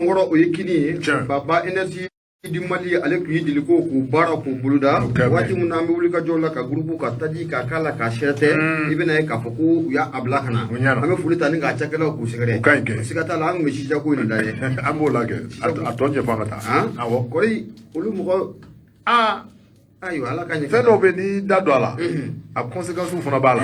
Kɔrɔ, o ye kini ye. Baba Énergie du Mali, ale tun ye jeliko k'o baara k'o boloda. Waati min na an bɛ wuli ka jɔ la ka groupe ka taji k'a k'a la k'a sɛrɛtɛ, i bɛna ye k'a fɔ ko u y'a bila ka na. An bɛ foli ta ni k'a cakɛlaw k'u sɛgɛrɛ. Siga t'a la, an tun bɛ sija ko in de lajɛ. An b'o lajɛ, a tɔ ɲɛfɔ, an ka taa. Awɔ, kɔri olu mɔgɔ aa ayiwa, Ala ka ɲɛ. Fɛn dɔw bɛ yen, n'i da don a la, a conséquences fana b'a la.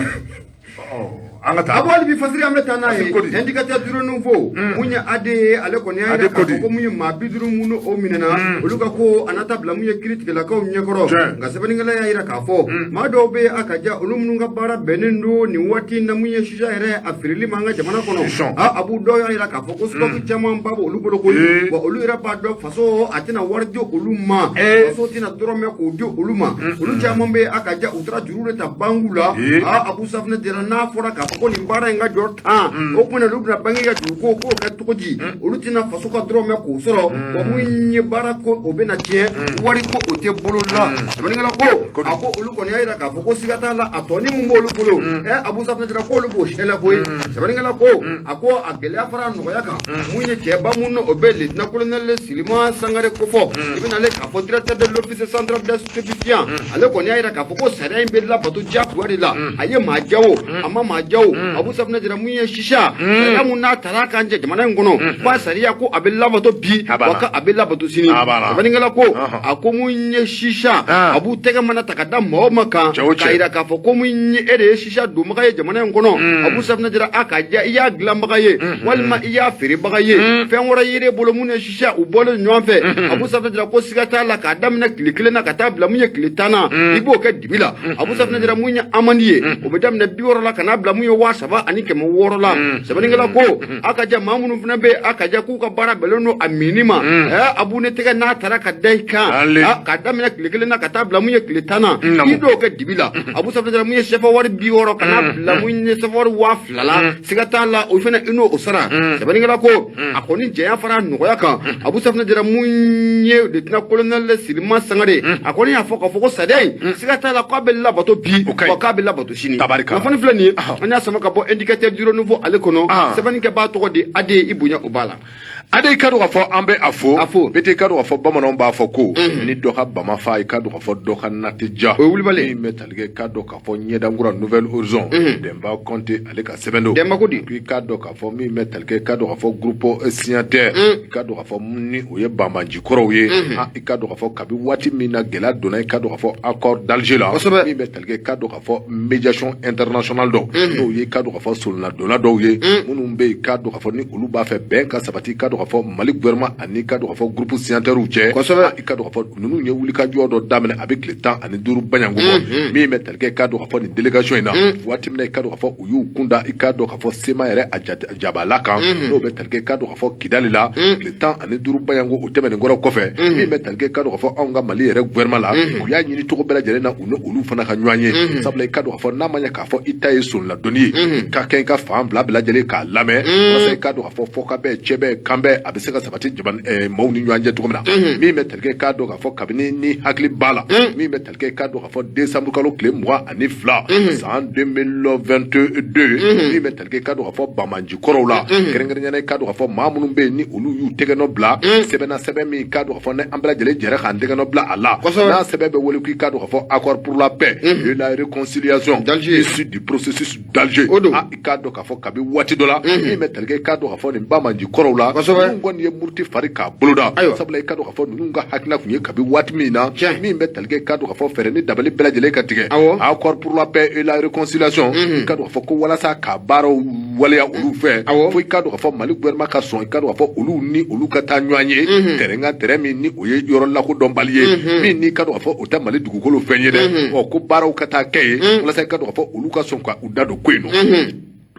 An ka taa. A bɔ hali bi Fasiri, an bɛ taa n'a ye Indicateur du Renouveau. Mun ye AD ye, ale kɔni y'a yira k'a fɔ ko mun ye maa 50 minnu o minɛna, olu ka ko a na taa bila mun ye kiiritigɛlakaw ɲɛkɔrɔ. Nka sɛbɛnnikɛla y'a yira k'a fɔ maa dɔw bɛ a ka ja, olu minnu ka baara bɛnnen don nin waati in na mun ye sisa yɛrɛ a feereli ma an ka jamana kɔnɔ, a Abu dɔw y'a yira k'a fɔ ko stock camanba b'olu bolo koyi. Wa olu yɛrɛ b'a dɔn faso a tɛna wari di olu ma, faso tɛna dɔrɔmɛ k'o di olu ma. Olu caman bɛ a ka ja, u taara juru de ta banque la. A Abu Safunɛ jɛra, n'a fɔra k'a fɔ ko nin baara in ka jɔ tan, o tuma olu bɛna banque ka juru ko k'o kɛ cogo di? Olu tɛna faso ka dɔrɔmɛ k'o sɔrɔ. Wa mun ye baara ko o bɛna tiɲɛ, wari ko o tɛ bolo la. Sɛbɛnnikɛla ko a ko olu kɔni y'a yira k'a fɔ ko siga t'a la, a tɔni mun b'olu bolo, Abu Safunɛ jɛra k'olu b'o sɛlɛ koyi. Sɛbɛnnikɛla ko a ko a gɛlɛya fara nɔgɔya kan, mun ye cɛba mun o bɛ lieutenant colonel Silima Sangare kofɔ, i bɛna ale k'a fɔ directeur de l'Office central des stupéfiants, ale kɔni y'a yira k'a fɔ ko sariya in bɛ labato diyagoya de la. A ye maa ja o, a ma maa ja o, Abu Safunɛ jɛra, mun ye sisa sariya mun n'a taara k'an jɛ jamana in kɔnɔ, ko a sariya ko a bɛ labato bi, wa ko a bɛ labato sini. Sɛbɛnnikɛla ko a ko mun ye sisa, a b'u tɛgɛ mana ta ka da maa o ma kan k'a yira k'a fɔ ko mun ye e de ye sisa donbaga ye jamana in kɔnɔ, Abu Safunɛ jɛra, a ka ja, i y'a dilanbaga ye walima i y'a feerebaga ye, fɛn wɛrɛ yer'e bolo mun ye sisa u bɔlen ɲɔgɔn fɛ, Abu Safunɛ jɛra ko siga t'a la, k'a daminɛ tile 1 na ka taa bila mun ye tile 10 na, i b'o kɛ dibi la. Abu Safunɛ jɛra, mun ye amende ye, o bɛ daminɛ 60 la ka n'a bila mun ye 3600 la. Sɛbɛnnikɛla ko a ka ja, maa minnu fana bɛ a ka ja k'u ka baara bɛnnen don a minni ma, Abu ne tɛgɛ n'a taara ka da i kan, k'a daminɛ tile 1 na ka taa bila mun ye tile 10 na, i b'o kɛ dibi la. Abu Safunɛ jɛra, mun ye sɛfa wari 60 ka n'a bila mun ye sɛfa wari 2000 la, siga t'a la, o fana i n'o sara. Sɛbɛnnikɛla ko a kɔni jɛya fara nɔgɔya kan. Abu Safunɛ jɛra, mun ye lieutenant colonel Silima Sangare, a kɔni y'a fɔ k'a fɔ ko sariya in, siga t'a la k'a bɛ labato bi, wa k'a bɛ labato sini. Kunnafoni filɛ nin ye, an y'a sama ka bɔ Indicateur du Renouveau ale kɔnɔ. Sɛbɛnnikɛbaa tɔgɔ de Ade, i bonya o b'a la. Ade, i ka dɔn k'a fɔ an bɛ a fo. A fo. Bete, i ka dɔn k'a fɔ bamananw b'a fɔ ko ni dɔ ka bama fa, i ka dɔn k'a fɔ dɔ ka na tɛ ja. O ye wulibali. Min bɛ tali kɛ, i ka dɔn k'a fɔ ɲɛdankura, Nouvel Horizon, Denba Kɔnte ale ka sɛbɛn don. Denba ko di? I ka dɔn k'a fɔ min bɛ tali kɛ, i ka dɔn k'a fɔ groupe signataire, i ka dɔn k'a fɔ ni o ye banbanji kɔrɔw ye, i ka dɔn k'a fɔ kabi waati min na gɛlɛya donna, i ka dɔn k'a fɔ accord d'Alger la, min bɛ tali kɛ, i ka dɔn k'a fɔ médiation internationale dɔ, n'o ye i ka dɔn k'a fɔ solonadonna dɔw ye minnu bɛ yen, i ka dɔn k'a fɔ ni olu b'a fɛ bɛn ka sabati, i ka dɔn k'a fɔ Mali gouvernement ani i ka dɔn k'a fɔ groupe signataire cɛ. I ka dɔn k'a fɔ ninnu ye wulikajɔ dɔ daminɛ, a bɛ tile 15 baɲanko bɔ. Min bɛ tali kɛ, i ka dɔn k'a fɔ nin délégation in na, waati min na i ka dɔn k'a fɔ u y'u kun da, i ka dɔn k'a fɔ CMA yɛrɛ a jabala kan, n'o bɛ tali kɛ, i ka dɔn k'a fɔ Kidali la, tile 15 baɲanko o tɛmɛnen kɔrɔ kɔfɛ, min bɛ tali kɛ, i ka dɔn k'a fɔ anw ka Mali yɛrɛ gouvernement la, u y'a ɲini cogo bɛɛ lajɛlen na u ni olu fana ka ɲɔgɔn ye, sabula i ka dɔn k'a fɔ n'a ma ɲɛ k'a fɔ i ta ye soronladonni ye, i ka kɛ i ka fan fila bɛɛ lajɛlen k'a lamɛn, walasa i ka dɔn k'a fɔ fɔkabɛn, cɛbɛn, kanbɛn, a bɛ se ka sabati jamana maaw ni ɲɔgɔn cɛ cogo min na. Min bɛ tali kɛ, k'a dɔn k'a fɔ kabini ni hakili b'a la, min bɛ tali kɛ, k'a dɔn k'a fɔ décembre kalo tile 22 san 2022, min bɛ tali kɛ, k'a dɔn k'a fɔ banbanji kɔrɔw la, kɛrɛnkɛrɛnnenya la, i k'a dɔn k'a fɔ maa minnu bɛ yen ni olu y'u tɛgɛnɔ bila sɛbɛnna, sɛbɛn min k'a dɔn k'a fɔ ni an bɛɛ lajɛlen jɛra k'an tɛgɛnɔ bila a la, n'a sɛbɛn bɛ wele k'i k'a dɔn k'a fɔ accord pour la paix et la réconciliation issu du processus d'Alger, i k'a dɔn k'a fɔ kabi waati dɔ la, min bɛ tali kɛ, i k'a dɔn k'a fɔ nin banbanji kɔrɔw la, ninnu kɔni ye muruti fari k'a boloda, sabula i k'a dɔn k'a fɔ ninnu ka hakilina tun ye kabi waati min na, min bɛ tali kɛ, i k'a dɔn k'a fɔ fɛɛrɛ ni dabali bɛɛ lajɛlen ka tigɛ accord pour la paix et la réconciliation, i k'a dɔn k'a fɔ ko walasa ka baaraw waleya olu fɛ, fo i k'a dɔn k'a fɔ Mali gouvernement ka sɔn, i k'a dɔn k'a fɔ olu ni olu ka taa ɲɔgɔn ye terrain kan, terrain min ni o ye yɔrɔ lakodɔnbali ye, min ni k'a dɔn k'a fɔ o tɛ Mali dugukolo fɛn ye dɛ. Ɔ ko baaraw ka taa kɛ yen walasa i k'a dɔn k'a fɔ olu ka sɔn ka u da don ko in nɔ.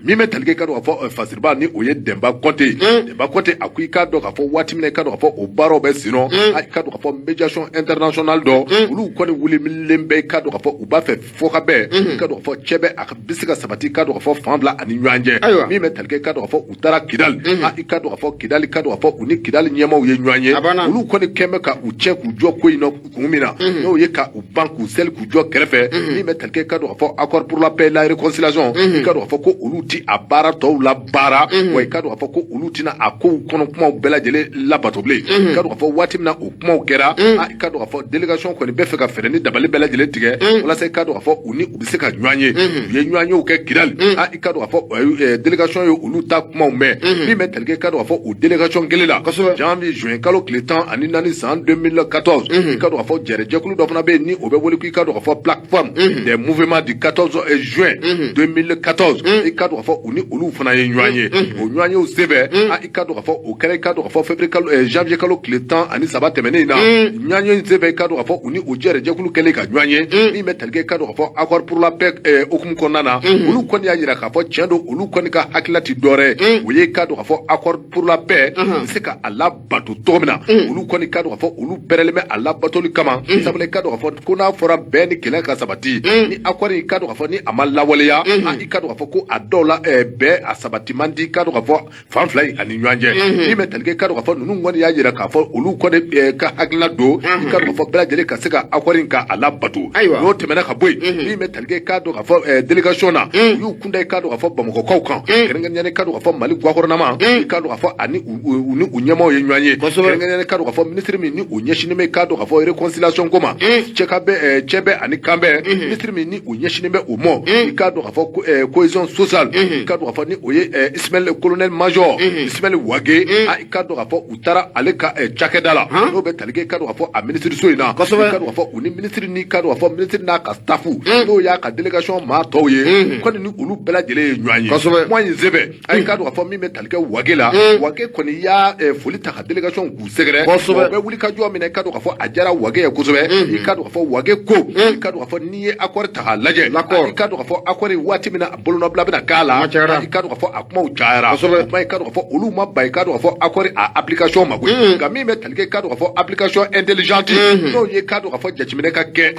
Min bɛ tali kɛ, i ka dɔn k'a fɔ fasiriba ni o ye Denba Kɔnte ye, Denba Kɔnte a ko i k'a dɔn k'a fɔ waati min na i k'a dɔn k'a fɔ o baaraw bɛ sen nɔ, i k'a dɔn k'a fɔ médiation internationale dɔ, olu kɔni wulilen bɛ, i k'a dɔn k'a fɔ u b'a fɛ fɔkabɛn, i k'a dɔn k'a fɔ cɛbɛ a bɛ se ka sabati, i k'a dɔn k'a fɔ fan fila ani ɲɔgɔn cɛ. Min bɛ tali kɛ, i k'a dɔn k'a fɔ u taara Kidali, i k'a dɔn k'a fɔ Kidali, i k'a dɔn k'a fɔ u ni Kidali ɲɛmaaw ye ɲɔgɔn ye, olu kɔni kɛn bɛ ka u cɛ k'u jɔ ko in nɔ kun min na, n'o ye ka u ban k'u seli k'u jɔ kɛrɛfɛ. Min bɛ tali kɛ, i k'a dɔn k'a fɔ accord pour la paix et la réconciliation, i k'a dɔn k'a fɔ ko olu ti a baara tɔw la baara, wa i k'a dɔn k'a fɔ ko olu tɛna a kow kɔnɔ kumaw bɛɛ lajɛlen labato bilen. I k'a dɔn k'a fɔ waati min na o kumaw kɛra, i k'a dɔn k'a fɔ délégation kɔni bɛ fɛ ka fɛɛrɛ ni dabali bɛɛ lajɛlen tigɛ walasa i k'a dɔn k'a fɔ u ni u bɛ se ka ɲɔgɔn ye. U ye ɲɔgɔnyew kɛ Kidali. I k'a dɔn k'a fɔ délégation ye olu ta kumaw mɛn. Min bɛ tali kɛ, i k'a dɔn k'a fɔ o délégation kelen la, janvier juin kalo tile 14 san 2014, i k'a dɔn k'a fɔ jɛrɛjɛkulu dɔ fana bɛ yen ni o bɛ wele ko i k'a dɔn k'a fɔ plateforme des mouvements du 14 juin 2014, i k'a dɔn k'a fɔ u ni olu fana ye ɲɔgɔn ye. O ɲɔgɔnyew senfɛ, i k'a dɔn k'a fɔ o kɛra i k'a dɔn k'a fɔ février kalo janvier kalo tile 13 tɛmɛnen in na. Ɲɔgɔnye in senfɛ, i k'a dɔn k'a fɔ u ni o jɛrɛjɛkulu kɛlen ka ɲɔgɔn ye, min bɛ tali kɛ i k'a dɔn k'a fɔ accord pour la paix hukumu kɔnɔna na, olu kɔni y'a jira k'a fɔ tiɲɛ don, olu kɔni ka hakilila ti dɔwɛrɛ ye, o ye i k'a dɔn k'a fɔ accord pour la paix bɛ se ka a labato cogo min na. Olu kɔni k'a dɔn k'a fɔ olu pɛrɛlen bɛ a labatoli kama, sabula i k'a dɔn k'a fɔ ko n'a fɔra bɛn ni kɛlɛ ka sabati, ni accord i k'a dɔn k'a fɔ ni a ma lawaleya, i k'a dɔn k'a fɔ ko a dɔw la bɛn a sabati man di, i k'a dɔn k'a fɔ fan fila in ani ɲɔgɔn cɛ. Min bɛ tali kɛ, i k'a dɔn k'a fɔ ninnu kɔni y'a jira k'a fɔ olu kɔni ka hakilina don, i k'a dɔn k'a fɔ bɛɛ lajɛlen ka se ka accord in ka a labato. N'o tɛmɛna ka bɔ yen, min bɛ tali kɛ, i k'a dɔn k'a fɔ délégation na, u y'u kunda i k'a dɔn k'a fɔ Bamakɔkaw kan, kɛrɛnkɛrɛnnenya i k'a dɔn k'a fɔ Mali gouvernement, i k'a dɔn k'a fɔ ani u ni u ɲɛmaaw ye ɲɔgɔn ye, kɛrɛnkɛrɛnnenya i k'a dɔn k'a fɔ ministre min ni u ɲɛsinnen bɛ i k'a dɔn k'a fɔ réconciliation ko ma, cɛ ka bɛn, cɛ bɛn ani kanbɛn, ministre min ni u ɲɛsinnen bɛ o ma, i k'a dɔn k'a fɔ cohésion sociale, i k'a dɔn k'a fɔ ni o ye Ismaël colonel major Ismaël Wagué, i k'a dɔn k'a fɔ u taara ale ka cakɛda la, n'o bɛ tali kɛ i k'a dɔn k'a fɔ a ministre so in na. I k'a dɔn k'a fɔ u ni ministre ni k'a dɔn k'a fɔ ministre n'a ka staff, n'o y'a ka délégation maa tɔw ye kɔni, ni olu bɛɛ lajɛlen ye ɲɔgɔn ye. Kuma in senfɛ, a k'a dɔn k'a fɔ min bɛ tali kɛ Wagué la, Wagué kɔni y'a foli ta ka délégation k'u sɛgɛrɛ. O bɛ wuli ka jɔ min na, i k'a dɔn k'a fɔ a diyara Wagué ye kosɛbɛ. I k'a dɔn k'a fɔ Wagué ko, i k'a dɔn k'a fɔ n'i ye accord ta k'a lajɛ, i k'a dɔn k'a fɔ accord waati min na a bolonɔbila bɛna k'a la, i k'a dɔn k'a fɔ a kumaw cayara. O kuma, i k'a dɔn k'a fɔ olu ma ban i k'a dɔn k'a fɔ accord a application ma koyi. Nka min bɛ tali kɛ, i k'a dɔn k'a fɔ application intelligente, n'o ye k'a dɔn k'a fɔ jateminɛ ka kɛ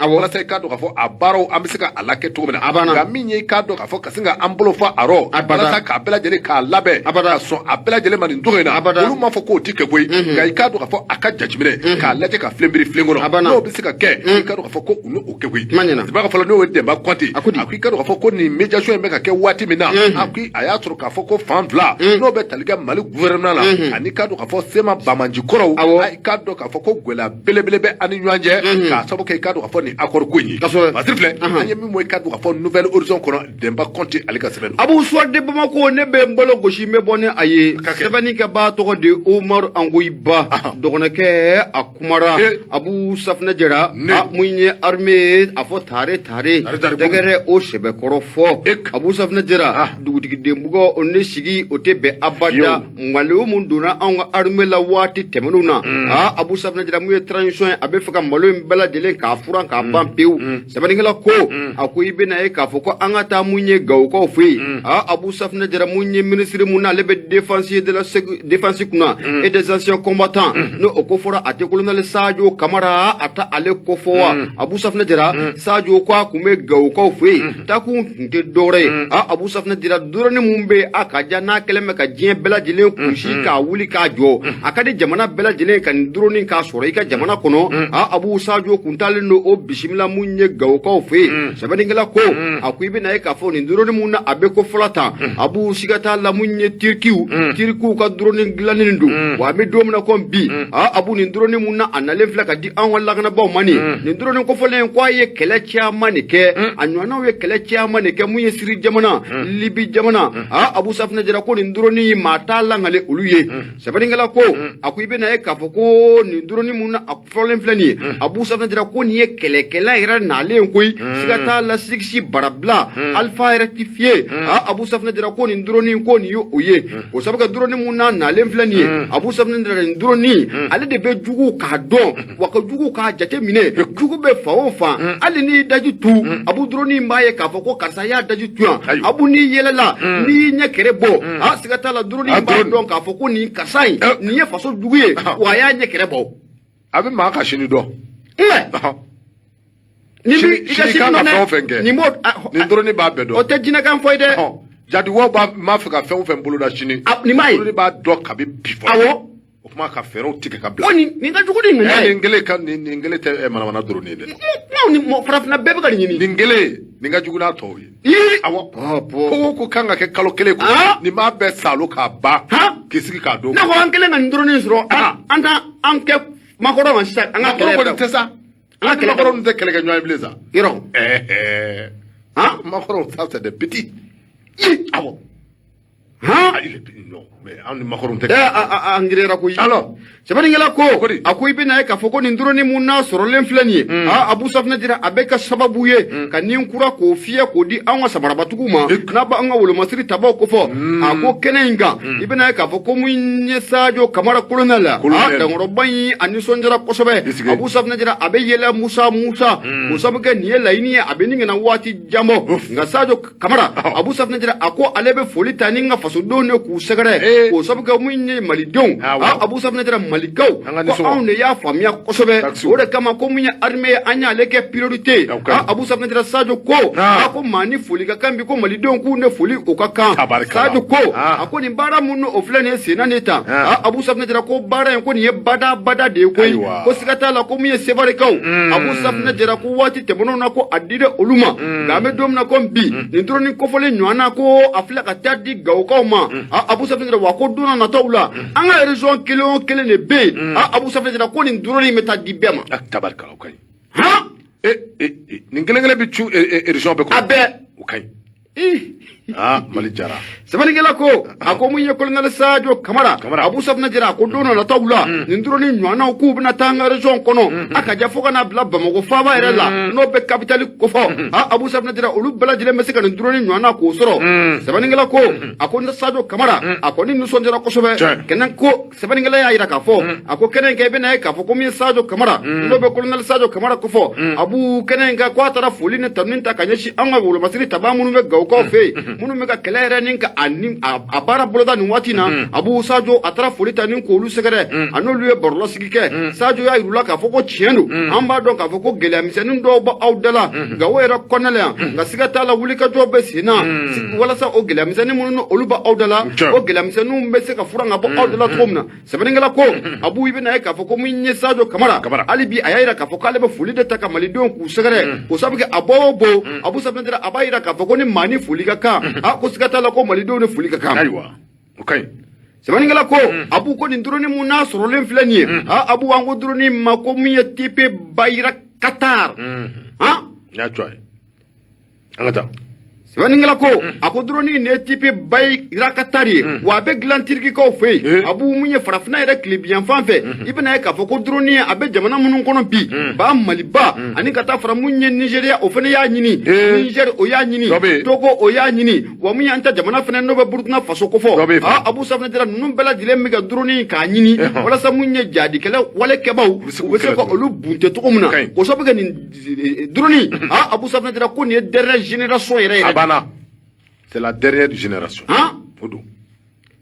walasa i k'a dɔn k'a fɔ a baaraw an bɛ se ka a lakɛ cogo min na. Nka min ye i k'a dɔn k'a fɔ ka sin ka an bolo fa a rɔ walasa k'a bɛɛ lajɛlen k'a labɛn ka sɔn a bɛɛ lajɛlen ma nin cogo in na, olu m'a fɔ k'o ti kɛ koyi. Nka i k'a dɔn k'a fɔ a ka jateminɛ k'a lajɛ ka filen biri filen kɔnɔ, n'o bɛ se ka kɛ, i k'a dɔn k'a fɔ ko u n'o kɛ koyi. Sibaga fɔlɔ, n'o ye Demba Kɔnte, a ko i k'a dɔn k'a fɔ ko nin médiation in bɛ ka kɛ waati min na, a ko a y'a sɔrɔ k'a fɔ ko fan fila, n'o bɛ tali kɛ Mali gouvernement la ani k'a dɔn k'a fɔ CMA banbaanci kɔrɔw, i k'a dɔn k'a fɔ ko gɛlɛya belebele bɛ an ni ɲɔgɔn cɛ k'a sababu kɛ i k'a dɔn k'a fɔ nin accord ko in ye. Masiri filɛ, an ye min bɔ i k'a dɔn k'a fɔ Nouvel Horizon kɔnɔ, Demba Kɔnte ale ka sɛbɛn don. Abu Soir de Bamako, ne bɛ n bolo gosi, n bɛ bɔ ni a ye. Sɛbɛnnikɛbaa tɔgɔ de Umaru Angoyiba, dɔgɔnɔkɛ a kumara. Abu Safunɛ Jara, mun ye armée a fɔ tare tare tɛgɛrɛ o sɛbɛkɔrɔ fɔ. Abu Safunɛ Jara, dugutigi bugɔ o ne sigi o tɛ bɛn abada. Malo mun donna anw ka armée la waati tɛmɛnenw na, aa Abu Safunɛ Jara, mun ye transition ye, a bɛ fɛ ka malo in bɛɛ lajɛlen k'a furan k'a ban pewu. Sɛbɛnnikɛla ko, a ko i bɛna ye k'a fɔ ko an ka taa mun ye Gawokaw fɛ yen. Aa Abu Safunɛ Jara, mun ye ministre mun n'ale bɛ défense de la défense kunna et des anciens combattants, n'o o ko fɔra a tɛ colonel Sadio Kamara, a ta ale ko fɔ wa. Abu Safunɛ Jara, Sadio ko a kun bɛ Gawokaw fɛ yen, takun kun tɛ dɔwɛrɛ ye. Aa Abu Safunɛ Jara, drone mun bɛ yen, a ka ja n'a kɛlen bɛ ka diɲɛ bɛɛ lajɛlen kunsi k'a wuli k'a jɔ, a ka di jamana bɛɛ lajɛlen ka nin drone k'a sɔrɔ i ka jamana kɔnɔ. Aa Abu Sadio kun taalen don o bisimila mun ye Gawokaw fɛ yen. Sɛbɛnnikɛla ko, a ko i bɛna ye k'a fɔ nin drone mun na a bɛ ko fɔlɔ tan, Abu siga t'a la, mun ye Tirikiw ka drone dilannen don wa. An bɛ don min na komi bi, aa Abu, nin drone mun na a nalen filɛ ka di anw ka lakanabaaw ma, nin drone kofɔlen ko a ye kɛlɛ caman de kɛ, a ɲɔgɔnnaw ye kɛlɛ caman de kɛ mun ye Siri jamana, Libi jamana. Aa Abu Safunɛ Jara ko nin drone in maa t'a langale olu ye. Sɛbɛnnikɛla ko, a ko i bɛna ye k'a fɔ ko nin drone mun na a fɔlen filɛ nin ye, Abu Safunɛ Jara ko nin ye kɛlɛkɛla yɛrɛ nalen koyi, siga t'a la, sigisi barabila alpha rectifié. Aa Abu Safunɛ Jara ko nin drone ko nin ye o ye, o sabu kɛ drone mun n'a nalen filɛ nin ye, Abu Safunɛ Jara, nin drone ale de bɛ jugu k'a dɔn wa ka jugu k'a jate minɛ, jugu bɛ fan o fan, hali n'i daji tu, Abu drone b'a ye k'a fɔ ko karisa y'a daji tu yan. Abu, n'i yɛlɛla, n'i y'i ɲɛ kɛrɛ bɔ, a siga t'a la, drone b'a dɔn k'a fɔ ko nin karisa in nin ye faso jugu ye wa, a y'a ɲɛ kɛrɛ bɔ. A bɛ maa ka sini dɔn. Ni bi i ka sini kan ka fɛn o fɛn kɛ, nin b'o nin drone b'a bɛɛ dɔn. O tɛ jinɛkan fɔ ye dɛ. Jadiwaw b'a m'a fɛ ka fɛn o fɛn boloda sini, nin b'a ye, drone b'a dɔn kabi bi fɔlɔ. Awɔ. O O kuma ka fɛɛrɛw tigɛ ka bila. Ko nin ka jugu ni ŋaniya ye. Nin kelen ka nin kelen tɛ manamana dɔrɔn ye dɛ. Kumaw ni farafinna bɛɛ bɛ ka nin ɲini. Nin kelen nin ka jugu n'a tɔw ye. Ii. Awɔ. Ko o ko kan ka kɛ kalo kelen kɔnɔ. Nin b'a bɛɛ salo k'a ban. K'i sigi k'a don. N'a ko an kelen ka nin dɔrɔn sɔrɔ an t'an an kɛ makɔrɔ ma sisan an ka kɛlɛ yɛrɛ. Makɔrɔ tɛ sa. An ka kɛlɛ kɔni tɛ kɛlɛ kɛ ɲɔgɔn ye bilen sa. Yɔrɔ. Makɔrɔ ça c'est des petits. Awɔ. Non, mais an ni makɔrɔw tɛ. An giriyara koyi. Alors. Sɛbɛnnikɛla ko a ko i bɛna ye k'a fɔ ko nin drone mun n'a sɔrɔlen filɛ nin ye Abu Safinɛ Jara a bɛ kɛ sababu ye ka nin kura k'o fiyɛ k'o di an ka samarabatigiw ma n'a b'an ka wolomasiri tabaw kofɔ a ko kɛnɛ in kan i bɛna ye k'a fɔ ko mun ye Sadio Kamara colonel la dankɔrɔba in a nisɔndiyara kosɛbɛ Abu Safinɛ Jara a bɛ yɛlɛ Musa Musa k'o sababu kɛ nin ye laɲini ye a bɛ nin ka na waati jan bɔ nka Sadio Kamara Abu Safinɛ Jara a ko ale bɛ foli ta ni n ka fasodenw de k'u sɛgɛrɛ k'o sababu kɛ mun ye malidenw Abu Safinɛ Jara malikaw ko anw de y'a faamuya kosɛbɛ o de kama ko mun ye armée ye an y'ale kɛ priorité Abu Safinɛ Jara Sadio ko a ko maa ni foli ka kan bi ko malidenw k'u ne foli o ka kan Sadio ko a ko nin baara mun o filɛ nin ye senna nin tan Abu Safinɛ Jara ko baara in ko nin ye bada bada de ye koyi ko siga t'a la ko mun ye Sevarekaw Abu Safinɛ Jara ko waati tɛmɛnenw na ko a dira olu ma nka an bɛ don min na ko bi nin drone kofɔlen ɲɔgɔn na ko a filɛ ka taa di Gawokaw ma Abu Safinɛ Jara wa ko don na nataw la an ka région kelen o kelen de bɛ yen Abu Safinɛ Jara ko nin drone in bɛ taa di bɛɛ ma. Tabarikala o ka ɲi. Nin kelen kelen bɛ cu région bɛɛ kɔnɔ. A bɛɛ. O ka ɲi. Mali jara. Sɛbɛnnikɛla ko a ko mun ye colonel Sadio Kamara Abu Safinɛ Jara a ko don na nataw la nin drone ɲɔgɔnnaw k'u bɛna taa an ka région kɔnɔ a ka ja fo ka n'a bila Bamakɔ faaba yɛrɛ la n'o bɛ capitale kofɔ Abu Safinɛ Jara olu bɛɛ lajɛlen bɛ se ka nin drone ɲɔgɔnna k'o sɔrɔ sɛbɛnnikɛla ko a ko Sadio Kamara a kɔni nisɔndiyara kosɛbɛ kɛnɛ ko sɛbɛnnikɛla y'a jira k'a fɔ a ko kɛnɛ in kan i bɛna ye k'a fɔ ko min ye Sadio Kamara n'o bɛ colonel Sadio Kamara kofɔ Abu kɛnɛ in kan ko a taara foli ni tanuni ta ka ɲɛsin an ka wolomasiri tabaa minnu bɛ Gawokaw fɛ yen minnu bɛ ka kɛlɛ yɛrɛ ni ka a baara boloda nin waati na Abu Sadio a taara foli ta ni k'olu sɛgɛrɛ a n'olu ye barolasigi kɛ Sadio y'a yir'u la k'a fɔ ko tiɲɛ don an b'a dɔn k'a fɔ ko gɛlɛya misɛnnin dɔw bɛ aw da la Gawo yɛrɛ kɔnɔna la yan nka siga t'a la wulikajɔ bɛ sen na walasa o gɛlɛya misɛnnin minnu olu bɛ aw da la o gɛlɛya misɛnninw bɛ se ka furan ka bɔ aw da la cogo min na sɛbɛnnikɛla ko Abu i bɛna ye k'a fɔ ko min ye Sadio Kamara hali bi a y'a jira k'a fɔ k'ale bɛ foli de ta ka malidenw k'u sɛgɛrɛ k'o sababu kɛ a bɔ o bɔ Abu Safinɛ Jara a b'a jira k'a fɔ ko ni maa ni foli ka kan ko siga t'a la ko malidenw ni foli ka kan. Ayiwa o ka ɲi. Sɛbɛnnikɛla ko Abu ko nin drone mun n'a sɔrɔlen filɛ nin ye Abu an ko drone ma ko min ye type Bayraktar. N y'a jɔ a ye. An ka taa. Sɛbɛnnikɛla ko a ko drone nin ye type Bayraktar ye wa a bɛ dilan Tirikikaw fɛ yen Abu mun ye farafinna yɛrɛ tilebinyanfan fɛ i bɛna ye k'a fɔ ko drone a bɛ jamana minnu kɔnɔ bi ba Maliba ani ka taa fara mun ye Nigéria o fana y'a ɲini Niger o y'a ɲini Togo o y'a ɲini wa mun y'an ta jamana fana n'o bɛ Burkina Faso kofɔ Abu Safinɛ Jara ninnu bɛɛ lajɛlen bɛ ka drone k'a ɲini walasa mun ye jadikɛlɛ wale kɛbaw u bɛ se ka olu bunte cogo min na k'o sababu kɛ nin drone Abu Safinɛ Jara ko nin ye dernière génération yɛrɛ yɛrɛ. C'est la dernière génération.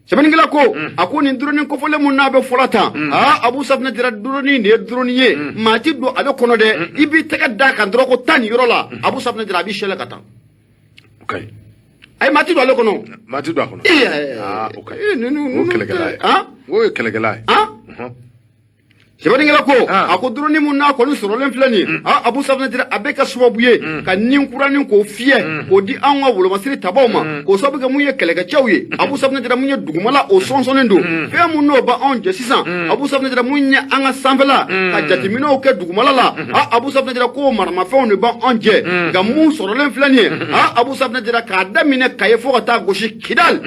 Sɛbɛnnikɛla ko a ko nin drone kofɔlen mun n'a bɛ fɔlɔ tan Abu Safinɛ Jara drone de ye drone ye maa ti don ale kɔnɔ dɛ i b'i tɛgɛ d'a kan dɔrɔn ko taa nin yɔrɔ la Abu Safinɛ Jara a b'i sɛlɛ ka taa. O ka ɲi. Ayi maa ti don ale kɔnɔ. Maa ti don a kɔnɔ. O ka ɲi. O ye kɛlɛkɛla ye. O ye kɛlɛkɛla ye. Sɛbɛnnikɛla ko a ko drone mun n'a kɔni sɔrɔlen filɛ nin ye Abu Safinɛ Jara a bɛ kɛ sababu ye ka nin kuranin k'o fiyɛ k'o di anw ka wolomasiri tabaw ma k'o sababu kɛ mun ye kɛlɛkɛcɛw ye Abu Safinɛ Jara mun ye dugumala o sɔnsɔnnen don fɛn mun n'o b'anw jɛ sisan Abu Safinɛ Jara mun ye an ka sanfɛla ka jateminɛw kɛ dugumala la Abu Safinɛ Jara k'o maramafɛnw de b'anw jɛ nka mun sɔrɔlen filɛ nin ye Abu Safinɛ Jara k'a daminɛ Kaye fo ka taa gosi Kidal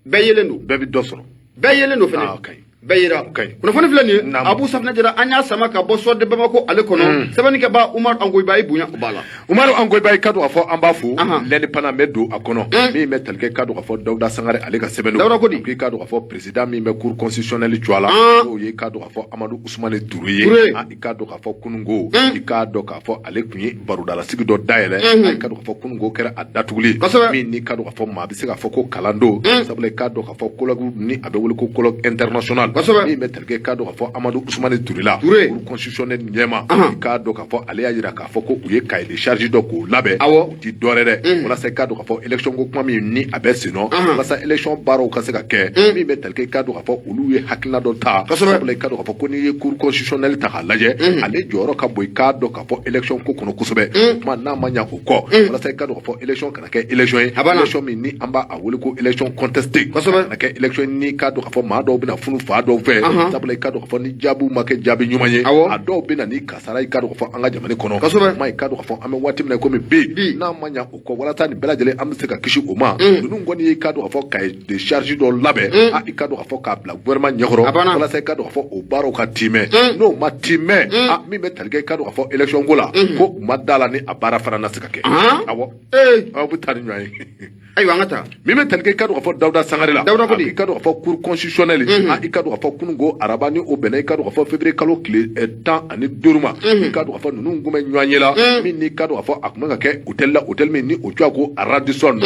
bɛɛ yelen don. Bɛɛ bɛ dɔ sɔrɔ. Bɛɛ yelen don fɛnɛ. Bɛɛ yera kunnafoni filɛ nin ye Abu Safinɛ Jara an y'a sama ka bɔ Soir de Bamako ale kɔnɔ sɛbɛnnikɛba Umaru Angoyiba i bonya o b'a la. Umaru Angoyiba i ka dɔn k'a fɔ an b'a fo l'Indépendant bɛ don a kɔnɔ min bɛ tali kɛ ka dɔn k'a fɔ Dawuda Sangare ale ka sɛbɛn don. Dawuda ko di? K'i ka dɔn k'a fɔ président min bɛ cour constitutionnelle jɔ a la n'o ye ka dɔn k'a fɔ Amadu Usumani Ture ye i ka dɔn k'a fɔ kununko i ka dɔn k'a fɔ ale tun ye barodalasigi dɔ dayɛlɛ i ka dɔn k'a fɔ kununko kɛra a datuguli min n'i ka dɔn k'a fɔ maa bɛ se k'a fɔ ko kalan don sabula i ka dɔn k'a fɔ colloque ni a bɛ wele ko colloque international. nationale, min bɛ tali kɛ, i k'a dɔn k'a fɔ Amadu Usumani Ture la, Cour constitutionnelle ɲɛma, i k'a dɔn k'a fɔ ale y'a jira k'a fɔ ko u ye cahier de charge dɔ k'o labɛn. O ti dɔwɛrɛ dɛ, walasa i k'a dɔn k'a fɔ élection ko kuma min ni a bɛ sen nɔ, walasa élection baaraw ka se ka kɛ. Min bɛ tali kɛ, i k'a dɔn k'a fɔ olu ye hakilina dɔ ta, sabula i k'a dɔn k'a fɔ ko n'i ye Cour constitutionnelle ta k'a lajɛ, ale jɔyɔrɔ ka bon, i k'a dɔn k'a fɔ élection ko kɔnɔ kosɛbɛ. O tuma n'a ma ɲa o kɔ, walasa i k'a dɔn k'a fɔ élection kana kɛ élection ye, élection min ni an b'a wele ko élection contestée, kana kɛ élection ni k'a dɔn k'a fɔ maa dɔw bɛna funu fa dɔw fɛ, sabula i k'a dɔn k'a fɔ ni jaabiw ma kɛ jaabi ɲuman ye, a dɔw bɛ na ni kasara, i k'a dɔn k'a fɔ an ka jamana kɔnɔ. Kuma i k'a dɔn k'a fɔ an bɛ waati min na komi bi, n'a ma ɲa o kɔ, walasa nin bɛɛ lajɛlen an bɛ se ka kisi o ma, ninnu kɔni ye i k'a dɔn k'a fɔ cahier de charge dɔ labɛn, a i k'a dɔn k'a fɔ k'a bila gouvernement ɲɛkɔrɔ, walasa i k'a dɔn k'a fɔ o baaraw ka timɛ. N'o ma timɛ, a min bɛ tali kɛ, i k'a dɔn k'a fɔ élection ko la, ko u ma da la ni a baara fana na se ka kɛ. Awɔ, aw bɛ taa ni ɲɔgɔn ye. Ayiwa, an ka taa. Min bɛ tali kɛ, i k'a dɔn k'a fɔ Dawuda Sangare la. Dawuda ko di? I k'a dɔn k'a fɔ Cour constitutionnelle, a i k'a dɔn k'a fɔ kunun ko araba, ni o bɛnna, i k'a dɔn k'a fɔ février kalo tile 15 ma, i k'a dɔn k'a fɔ ninnu kun bɛ ɲɔgɔn ye la min ni i k'a dɔn k'a fɔ a tun bɛ ka kɛ hôtel la, hôtel min ni o tɔgɔ ko Radisson.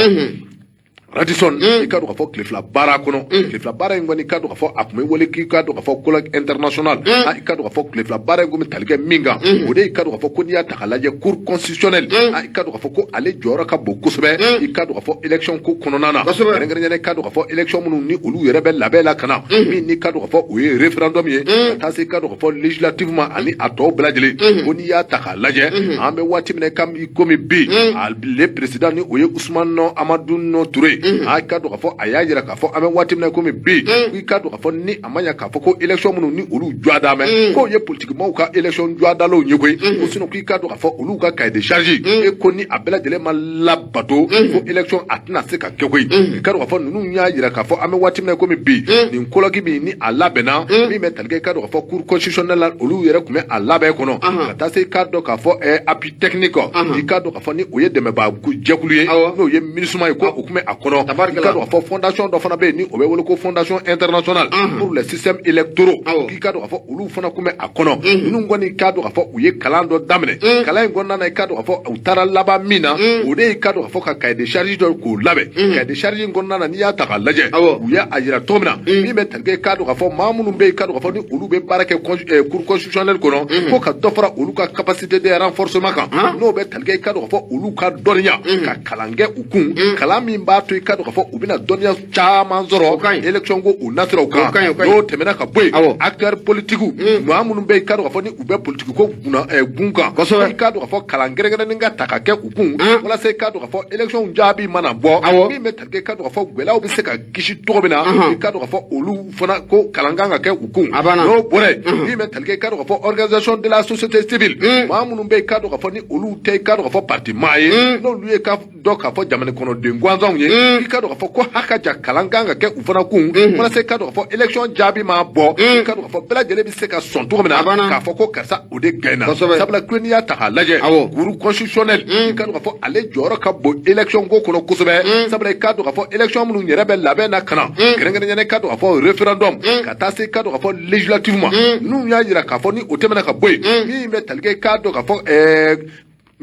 Radisson, i k'a dɔn k'a fɔ tile 2 baara kɔnɔ, tile 2 baara in kɔni, i k'a dɔn k'a fɔ a tun bɛ wele k'i k'a dɔn k'a fɔ colloque international. A i k'a dɔn k'a fɔ tile 2 baara in kun bɛ tali kɛ min kan, o de i k'a dɔn k'a fɔ ko n'i y'a ta k'a lajɛ, Cour constitutionnelle, a i k'a dɔn k'a fɔ ko ale jɔyɔrɔ ka bon kosɛbɛ, i k'a dɔn k'a fɔ élection ko kɔnɔna na, kɛrɛnkɛrɛnnenya la i k'a dɔn k'a fɔ élection minnu ni olu yɛrɛ bɛ labɛn la ka na, min ni k'a dɔn k'a fɔ o ye référendum ye, ka taa se i k'a dɔn k'a fɔ législative ma ani a tɔw bɛɛ lajɛlen. Ko n'i y'a ta k'a lajɛ, an bɛ waati min na komi bi, le président ni o ye Usumani Amadu Ture, a k'a dɔn k'a fɔ a y'a jira k'a fɔ an bɛ waati min na komi bi, i k'a dɔn k'a fɔ ni a ma ɲɛ k'a fɔ ko élection minnu ni olu jɔ da mɛn, k'o ye politikimaw ka élection jɔ dalaw ye koyi, ko sinon k'i k'a dɔn k'a fɔ olu ka cahier de charge e ko ni a bɛɛ lajɛlen ma labato, ko élection a tɛna se ka kɛ koyi. I k'a dɔn k'a fɔ ninnu y'a jira k'a fɔ an bɛ waati min na komi bi, nin colloque min ni a labɛnna, min bɛ tali kɛ, i k'a dɔn k'a fɔ Cour constitutionnelle la, olu yɛrɛ tun bɛ a labɛn kɔnɔ, ka taa se i k'a dɔn k'a fɔ appui technique, i k'a dɔn k'a fɔ ni o ye dɛmɛbaa jɛkulu ye, n'o ye MINUSMA ye, ko o tun bɛ a kɔnɔ. I k'a dɔn k'a fɔ fondation dɔ fana bɛ yen ni o bɛ wele ko Fondation internationale pour les systèmes électoraux, k'i k'a dɔn k'a fɔ olu fana tun bɛ a kɔnɔ. Ninnu kɔni k'a dɔn k'a fɔ u ye kalan dɔ daminɛ. Kalan in kɔnɔna na, i k'a dɔn k'a fɔ u taara laban min na, o de ye i k'a dɔn k'a fɔ ka cahier de charge dɔ k'o labɛn. Cahier de charge in kɔnɔna na, n'i y'a ta k'a lajɛ, u y'a jira cogo min na, min bɛ tali kɛ, i k'a dɔn k'a fɔ maa minnu bɛ yen, i k'a dɔn k'a fɔ ni olu bɛ baara kɛ Cour constitutionnelle kɔnɔ, ko ka dɔ fara olu ka capacité de renforcement kan, n'o bɛ tali kɛ, i k'a dɔn k'a fɔ olu ka dɔnniya, ka kalan kɛ u kun, kalan min b'a to i k'a dɔn k'a fɔ u bɛna dɔnniya caman sɔrɔ élection ko u nasiraw kan. N'o tɛmɛna ka bɔ yen, acteur politique, maa minnu bɛ yen, i k'a dɔn k'a fɔ ni u bɛ politique ko kunna gun kan, i k'a dɔn k'a fɔ kalan kɛrɛnkɛrɛnnen ka ta ka kɛ u kun, walasa i k'a dɔn k'a fɔ élection jaabi mana bɔ, min bɛ tali kɛ, i k'a dɔn k'a fɔ gɛlɛyaw bɛ se ka kisi cogo min na, i k'a dɔn k'a fɔ olu fana ko kalan kan ka kɛ u kun. N'o bɔra yen, min bɛ tali kɛ, i k'a dɔn k'a fɔ organisation de la société civile, maa minnu bɛ yen, i k'a dɔn k'a fɔ ni olu tɛ, i k'a dɔn k'a fɔ parti maa ye, n'olu ye ka dɔn k'a fɔ jamana kɔnɔden gansanw ye, i k'a dɔn k'a fɔ ko haka ja kalan kan ka kɛ u fana kun, walasa i k'a dɔn k'a fɔ élection jaabi ma bɔ, i k'a dɔn k'a fɔ bɛɛ lajɛlen bɛ se ka sɔn cogo min na k'a fɔ ko karisa o de gɛnna. Sabula ko n'i y'a ta k'a lajɛ, Cour constitutionnelle, i k'a dɔn k'a fɔ ale jɔyɔrɔ ka bon élection ko kɔnɔ kosɛbɛ, sabula i k'a dɔn k'a fɔ élection minnu yɛrɛ bɛ labɛn na ka na, kɛrɛnkɛrɛnnenya i k'a dɔn k'a fɔ référendum, ka taa se i k'a dɔn k'a fɔ législative ma, ninnu y'a jira k'a fɔ ni o tɛmɛna ka bɔ yen, min bɛ tali kɛ, i k'a dɔn k'a fɔ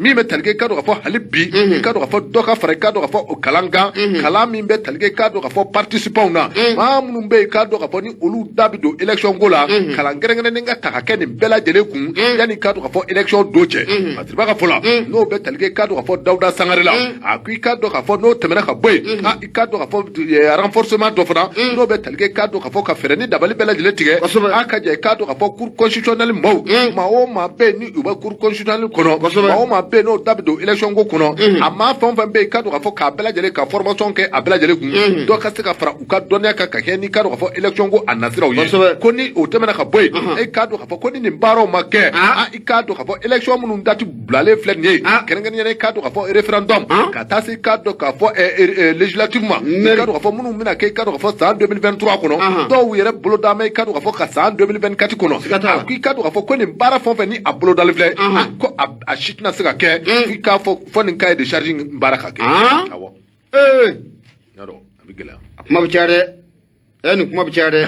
min bɛ tali kɛ, i k'a dɔn k'a fɔ hali bi, i k'a dɔn k'a fɔ dɔ ka fara, i k'a dɔn k'a fɔ o kalan kan, kalan min bɛ tali kɛ, i k'a dɔn k'a fɔ participants na, maa minnu bɛ yen, i k'a dɔn k'a fɔ ni olu da bɛ don élection ko la, kalan kɛrɛnkɛrɛnnen ka ta ka kɛ nin bɛɛ lajɛlen kun yanni i k'a dɔn k'a fɔ élection don cɛ. Matiriba ka fɔ la, n'o bɛ tali kɛ, i k'a dɔn k'a fɔ Dawuda Sangare la, a ko i k'a dɔn k'a fɔ n'o tɛmɛna ka bɔ yen, i k'a dɔn k'a fɔ renforcement dɔ fana, n'o bɛ tali kɛ, i k'a dɔn k'a fɔ ka fɛɛrɛ ni dabali bɛɛ lajɛlen tigɛ, a ka jɛ, i k'a dɔn k'a fɔ Cour constitutionnelle maaw, maa o maa bɛ yen ni u bɛ Cour constitutionnelle kɔnɔ, maa o maa bɛ yen n'o da bɛ don élection ko kɔnɔ, a maa fɛn o fɛn bɛ yen, i k'a dɔn k'a fɔ k'a bɛɛ lajɛlen ka formation kɛ a bɛɛ lajɛlen kun, dɔ ka se ka fara u ka dɔnniya kan ka kɛ n'i k'a dɔn k'a fɔ élection ko a nasiraw ye. Ko ni o tɛmɛna ka bɔ yen, e k'a dɔn k'a fɔ ko ni nin baaraw ma kɛ, i k'a dɔn k'a fɔ élection minnu date bilalen filɛ nin ye, kɛrɛnkɛrɛnnenya i k'a dɔn k'a fɔ référendum, ka taa se i k'a dɔn k'a fɔ législative ma, i k'a dɔn k'a fɔ minnu bɛna kɛ, i k'a dɔn k'a fɔ san 2023 kɔnɔ, dɔw yɛrɛ bolo d'a ma, i k'a dɔn k'a fɔ ka san 2024 kɔnɔ, a ko i k'a dɔn k'a fɔ ko nin baara fɛn o fɛn ni a bolodalen filɛ, ko a si tɛna se ka kɛ f'i k'a fɔ fɔ nin cahier de charge baara ka kɛ. Awɔ. Y'a dɔn a bɛ gɛlɛya. A kuma bɛ caya dɛ, ɛ nin kuma bɛ caya dɛ.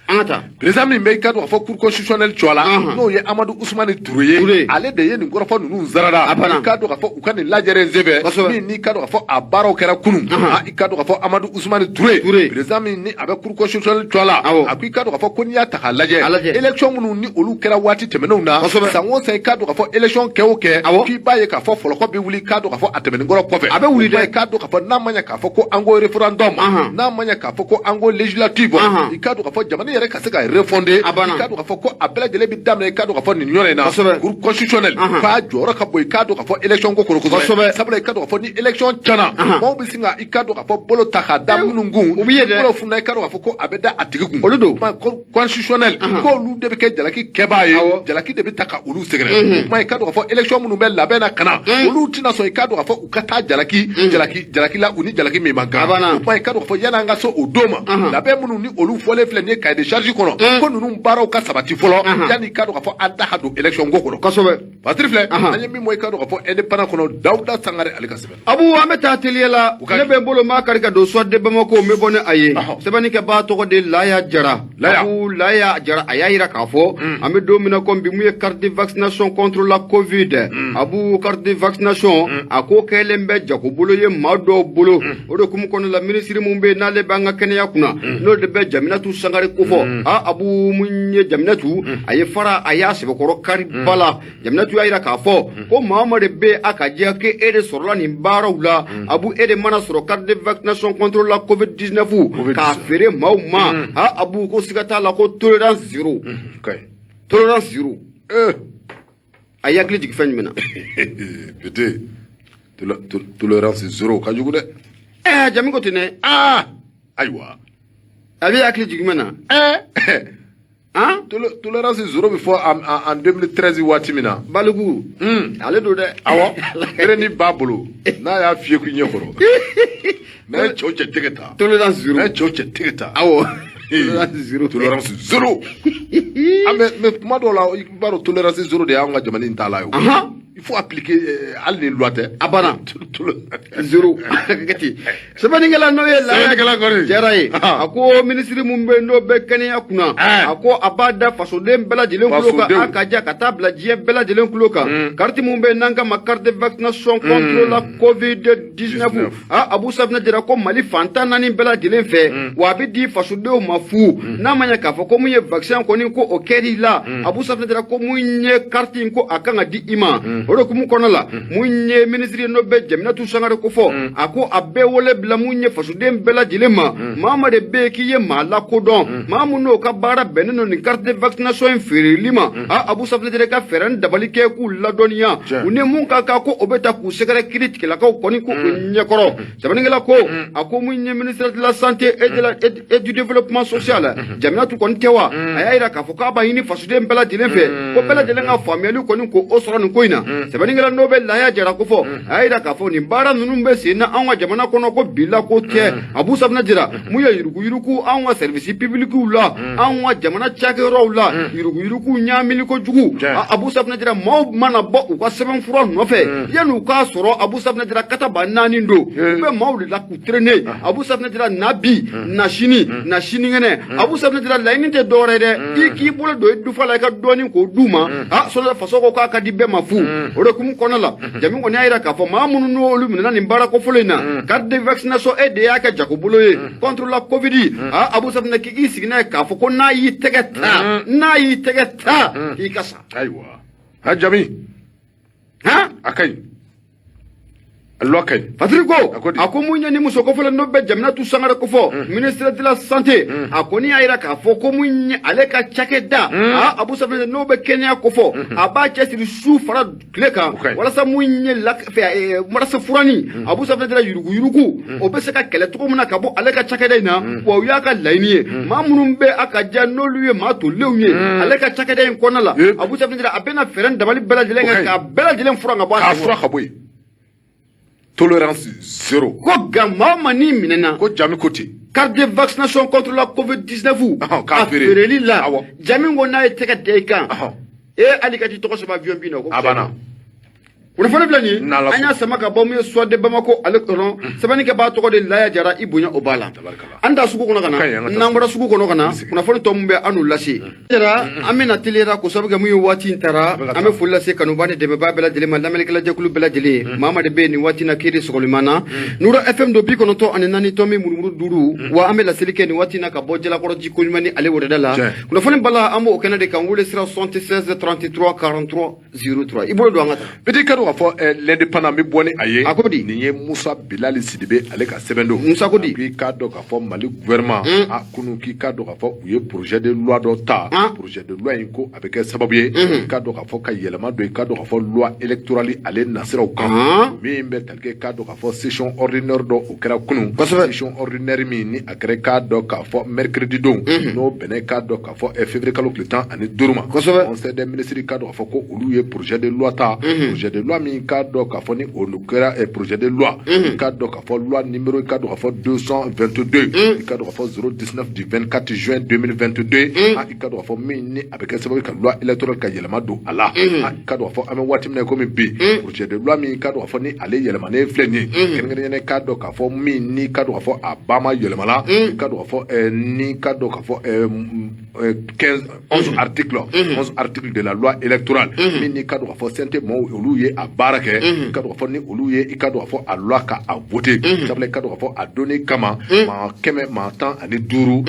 An ka taa. Président min bɛ i ka dɔn k'a fɔ cour constitutionnelle cɔ la, n'o ye Amadu Usumani Ture ye, ale de ye nin kɔrɔfɔ ninnu zarada i ka dɔn k'a fɔ u ka nin lajɛrɛ in senfɛ min n'i ka dɔn k'a fɔ a baaraw kɛra kunun. I ka dɔn k'a fɔ Amadu Usumani Ture, président min ni a bɛ cour constitutionnelle cɔ la, a ko i ka dɔn k'a fɔ ko n'i y'a ta k'a lajɛ, élection minnu ni olu kɛra waati tɛmɛnenw na, san o san, i ka dɔn k'a fɔ élection kɛ o kɛ, k'i b'a ye k'a fɔ fɔlɔkɔ bɛ wuli i ka dɔn k'a fɔ a tɛmɛnen kɔrɔ kɔfɛ. A bɛ wuli dɛ. I ka dɔn k'a fɔ n'a ma ɲɛ k'a fɔ ko an ko référendum, n'a ma ɲɛ k'a fɔ ko an ko législative, i ka dɔn k'a fɔ jamana yɛrɛ ka se ka refonder, i ka dɔn k'a fɔ ko a bɛɛ lajɛlen bɛ daminɛ i ka dɔn k'a fɔ nin yɔrɔ in na. Cour constitutionnelle k'a jɔyɔrɔ ka bon i ka dɔn k'a fɔ élection ko kɔnɔ kosɛbɛ, sabula i ka dɔn k'a fɔ ni élection tiɲɛna, maaw bɛ sin ka i ka dɔn k'a fɔ bolo ta k'a da minnu kun, u bɛ ye dɛ, bolo funna, i ka dɔn k'a fɔ ko a bɛ da a tigi kun. Olu don. Cour constitutionnelle k'olu de bɛ kɛ jalaki kɛbaa ye, jalaki de bɛ ta ka olu sɛgɛrɛ. O kuma, i ka dɔn k'a fɔ élection minnu bɛ labɛn na ka na, olu tɛna sɔn i ka dɔn k'a fɔ u ka taa jalaki jalaki jalaki la, u ni jalaki min man kan. O kuma, i ka dɔn k'a fɔ yanni an ka se o don ma, labɛn minnu ni olu fɔlen filɛ nin ye cahier de charge kɔnɔ, ko ninnu baaraw ka sabati fɔlɔ yanni i ka dɔn k'a fɔ an da ka don élection ko kɔnɔ. Patiri filɛ, an ye min bɔ i ka dɔn k'a fɔ Indépendant kɔnɔ, Dawuda Sangare ale ka sɛbɛn. Abu, an bɛ taa teliya la. Ne bɛ n bolo maa kari ka don Soir de Bamako, n bɛ bɔ ni a ye. Sɛbɛnnikɛbaa tɔgɔ de Laya Jara. Abu Laya Jara, a y'a yira k'a fɔ an bɛ don min na komi bi, mun ye carte de vaccination contre la Covid. Abu, carte de vaccination, a ko kɛlen bɛ jagobolo ye maa dɔw bolo. O de hukumu kɔnɔ la, minisiri mun bɛ yen n'ale b'an ka kɛnɛya kunna, n'o de bɛ Jaminatu Sangare kofɔ. A Abu, mun ye Jaminatu, a ye fara a y'a sɛbɛkɔrɔ kari ba la. Jaminatu y'a yira k'a fɔ ko maa o maa de bɛ a ka jɛ k'e de sɔrɔla nin baaraw la, Abu, e de mana sɔrɔ carte de vaccination contre la Covid 19 k'a feere maaw ma, ha, Abu, ko siga t'a la ko tolérance zéro, tolérance zéro. A ye hakili jigin fɛn jumɛn na? Peut tolérance zéro ka jugu dɛ. Ɛɛ, Jami ko ten dɛ. Aa, ayiwa. A bɛ hakili jigin jumɛn na? Ɛɛ, tolérance zéro bɛ fɔ en 2013 waati min na. Baliku ale don dɛ. Awɔ, bere ni b'a bolo n'a y'a fiyɛ k'i ɲɛ kɔrɔ, n'a ye cɛw cɛ tɛgɛ ta. Tolérance zéro. N'a ye cɛw cɛ tɛgɛ ta. Awɔ, tolérance zéro. Tolérance zéro. An bɛ, mais kuma dɔw la, i b'a dɔn tolérance zéro de y'anw ka jamana in taalan ye o. Il faut appliquer hali ni loi tɛ. A banna, zéro kɛ. Sɛbɛnnikɛla n'o ye Sɛbɛnnikɛla Jara ye, a ko minisiri mun bɛ yen n'o bɛ kɛnɛya kunna, a ko a b'a da fasoden bɛɛ lajɛlen tulo kan, a ka ja ka taa bila diɲɛ bɛɛ lajɛlen tulo kan, carte mun bɛ yen n'an k'a ma carte de vaccination contre la Covid 19, a Abu Safinɛ Jara, ko Mali fantan naani bɛɛ lajɛlen fɛ, wa a bɛ di fasodenw ma fu. N'a ma ɲɛ k'a fɔ ko mun ye vaccin kɔni ko o kɛr'i la, Abu Safinɛ Jara, ko mun ye carte in ko a kan ka di i ma. O de hukumu kɔnɔ la, mun ye minisiri n'o bɛ Jaminatu Sangare ko fɔ, a ko a bɛɛ wele bila mun ye fasoden bɛɛ lajɛlen ma, maa ma de bɛ yen k'i ye maa lakodɔn, maa mun n'o ka baara bɛnnen don nin carte de vaccination in feereli ma, a Abu Safinɛ Jara ka fɛɛrɛ ni dabali kɛ k'u ladɔnniya u ni mun ka kan ko o bɛ ta k'u sɛgɛrɛ kiiri tigilakaw kɔni ko o ɲɛkɔrɔ. Sɛbɛnnikɛla ko, a ko mun ye ministère de la Santé et du Développement social, Jaminatu kɔni tɛ wa, a y'a yira k'a fɔ k'a b'a ɲini fasoden bɛɛ lajɛlen fɛ ko bɛɛ lajɛlen ka faamuyali kɔni ko o sɔrɔ nin ko in na. Sɛbɛnnikɛla n'o bɛ Laya Jara ko fɔ, a y'a yira k'a fɔ nin baara ninnu bɛ sen na anw ka jamana kɔnɔ, ko bi la ko tɛ. Abu Safinɛ Jara, mun ye yuruguyurugu anw ka service publicw la, anw ka jamana cakɛyɔrɔw la, yuruguyurugu ɲaamili kojugu, Abu Safinɛ Jara, maaw mana bɔ u ka sɛbɛnfura nɔfɛ, yanni u k'a sɔrɔ, Abu Safinɛ Jara, kataba naani don, u bɛ maaw de la k'u traîner. Abu Safinɛ Jara, na bi, na sini, na sinikɛnɛ. Abu Safinɛ Jara, laɲini tɛ dɔwɛrɛ dɛ, i k'i bolo don i dufa la i ka dɔɔnin k'o d'u ma. A sɔrɔ faso ko k'a ka di bɛɛ ma fu. O de hukumu kɔnɔ la, Jami kɔni y'a yira k'a fɔ maa minnu n'olu minɛna nin baara kofɔlen in na, carte de vaccination e de y'a kɛ jagobolo ye contre la Covid, a Abu Safinɛ, k'i sigi n'a ye k'a fɔ ko n'a y'i tɛgɛ ta, n'a y'i tɛgɛ ta, k'i ka sa. Ayiwa, ha, Jami. Han. A ka ɲi, loi ka ɲi. Patiri ko, A ko di? A ko mun ye ni muso kofɔlen n'o bɛ Jaminatu Sangare kofɔ, ministre de la Santé, a kɔni y'a yira k'a fɔ ko mun ye ale ka cakɛda, a Abu Safinɛ, n'o bɛ kɛnɛya kofɔ, a b'a cɛsiri su fara tile kan O ka ɲi. walasa mun ye la fɛ walasa furani, Abu Safinɛ Jara, yuruguyurugu o bɛ se ka kɛlɛ cogo min na ka bɔ ale ka cakɛda in na. Wa o y'a ka laɲini ye, maa minnu bɛ a ka ja n'olu ye maa tolilenw ye ale ka cakɛda in kɔnɔna la, Abu Safinɛ Jara, a bɛna fɛɛrɛ ni dabali bɛɛ lajɛlen O ka kɛ ɲi. k'a bɛɛ lajɛlen furan ka bɔ a K'a senkɔrɔ. fura ka bɔ yen, tolérance zéro. Ko nka maa o maa n'i minɛna Ko Jami ko ten. carte de vaccination contre la Covid 19 K'a a feere. feereli la, Jami ko n'a ye tɛgɛ da i kan, e hali ka t'i tɔgɔ sɛbɛn avion bin na, ko A banna. Kunnafoni filɛ nin N'Ala an y'a sama ka bɔ min ye Soir de Bamako ale kɔnɔ, sɛbɛnnikɛbaa tɔgɔ de Laya Jara, i bonya o b'a la. Tabarikala. An taa sugu kɔnɔ ka na. Ka ɲi, an ka taa. N'an bɔra sugu kɔnɔ ka na, kunnafoni tɔ min bɛ an n'u lase Jara, an bɛna teliyara k'o sababu kɛ mun ye, waati in taara. Bɛ ka An bɛ foli lase kanubaa ni dɛmɛbaa bɛɛ lajɛlen ma, lamɛnnikɛla jɛkulu bɛɛ lajɛlen. Maa maa de bɛ yen nin waati in na k'e de sɔgɔliman na Nura FM don 94.5 wa an bɛ laseli kɛ nin waati in na ka bɔ Jalakɔrɔ ji koɲuman ni ale wɛrɛda la. Kunnafoni bala, an b'o kɛnɛ de kan, wele sira 76 33 43 03. I bolo don, an ka taa. Petit, ka dɔn k'a fɔ L'Indépendant bɛ bɔ ni a ye. A ko di? Nin ye Musa Bilali Sidibe ale ka sɛbɛn don. Musa ko di? K'i k'a dɔn k'a fɔ Mali gouvernement a kunu, k'i k'a dɔn k'a fɔ u ye projet de loi dɔ ta. Projet de loi in ko a bɛ kɛ sababu ye, i k'a dɔn k'a fɔ ka yɛlɛma don, i k'a dɔn k'a fɔ loi électorale ale nasiraw kan. Min bɛ tali kɛ, i k'a dɔn k'a fɔ session ordinaire dɔ o kɛra kunun. Session ordinaire min ni a kɛra, i k'a dɔn k'a fɔ mercredi don, n'o bɛnna, i k'a dɔn k'a fɔ février kalo tile 15 ma. Conseil des ministres, i k'a dɔn k'a fɔ ko olu ye projet de loi ta, projet de loi min k'a dɔn k'a fɔ ni olu kɛra projet de loi, i k'a dɔn k'a fɔ loi numéro, i k'a dɔn k'a fɔ 222, i k'a dɔn k'a fɔ 019 du 24 juin 2022. Ah, i k'a dɔn k'a fɔ min ni a bɛ kɛ sababu ye ka loi électorale ka yɛlɛma don a la. Ah, i k'a dɔn k'a fɔ an bɛ waati min na komi bi, projet de loi min, i k'a dɔn k'a fɔ ni ale yɛlɛmanen filɛ nin ye, kɛrɛnkɛrɛnnenya i k'a dɔn k'a fɔ min ni k'a dɔn k'a fɔ a ba ma yɛlɛmana, i k'a dɔn k'a fɔ ni k'a dɔn k'a fɔ 15 11 articles, 11 articles de la loi électorale min ni k'a dɔn k'a fɔ CNT mɔgɔw olu ye a baara kɛ, i k'a dɔn k'a fɔ ni olu ye, i k'a dɔn k'a fɔ a loi ka a voté. Sabula i k'a dɔn k'a fɔ a donni kama, maa 115 olu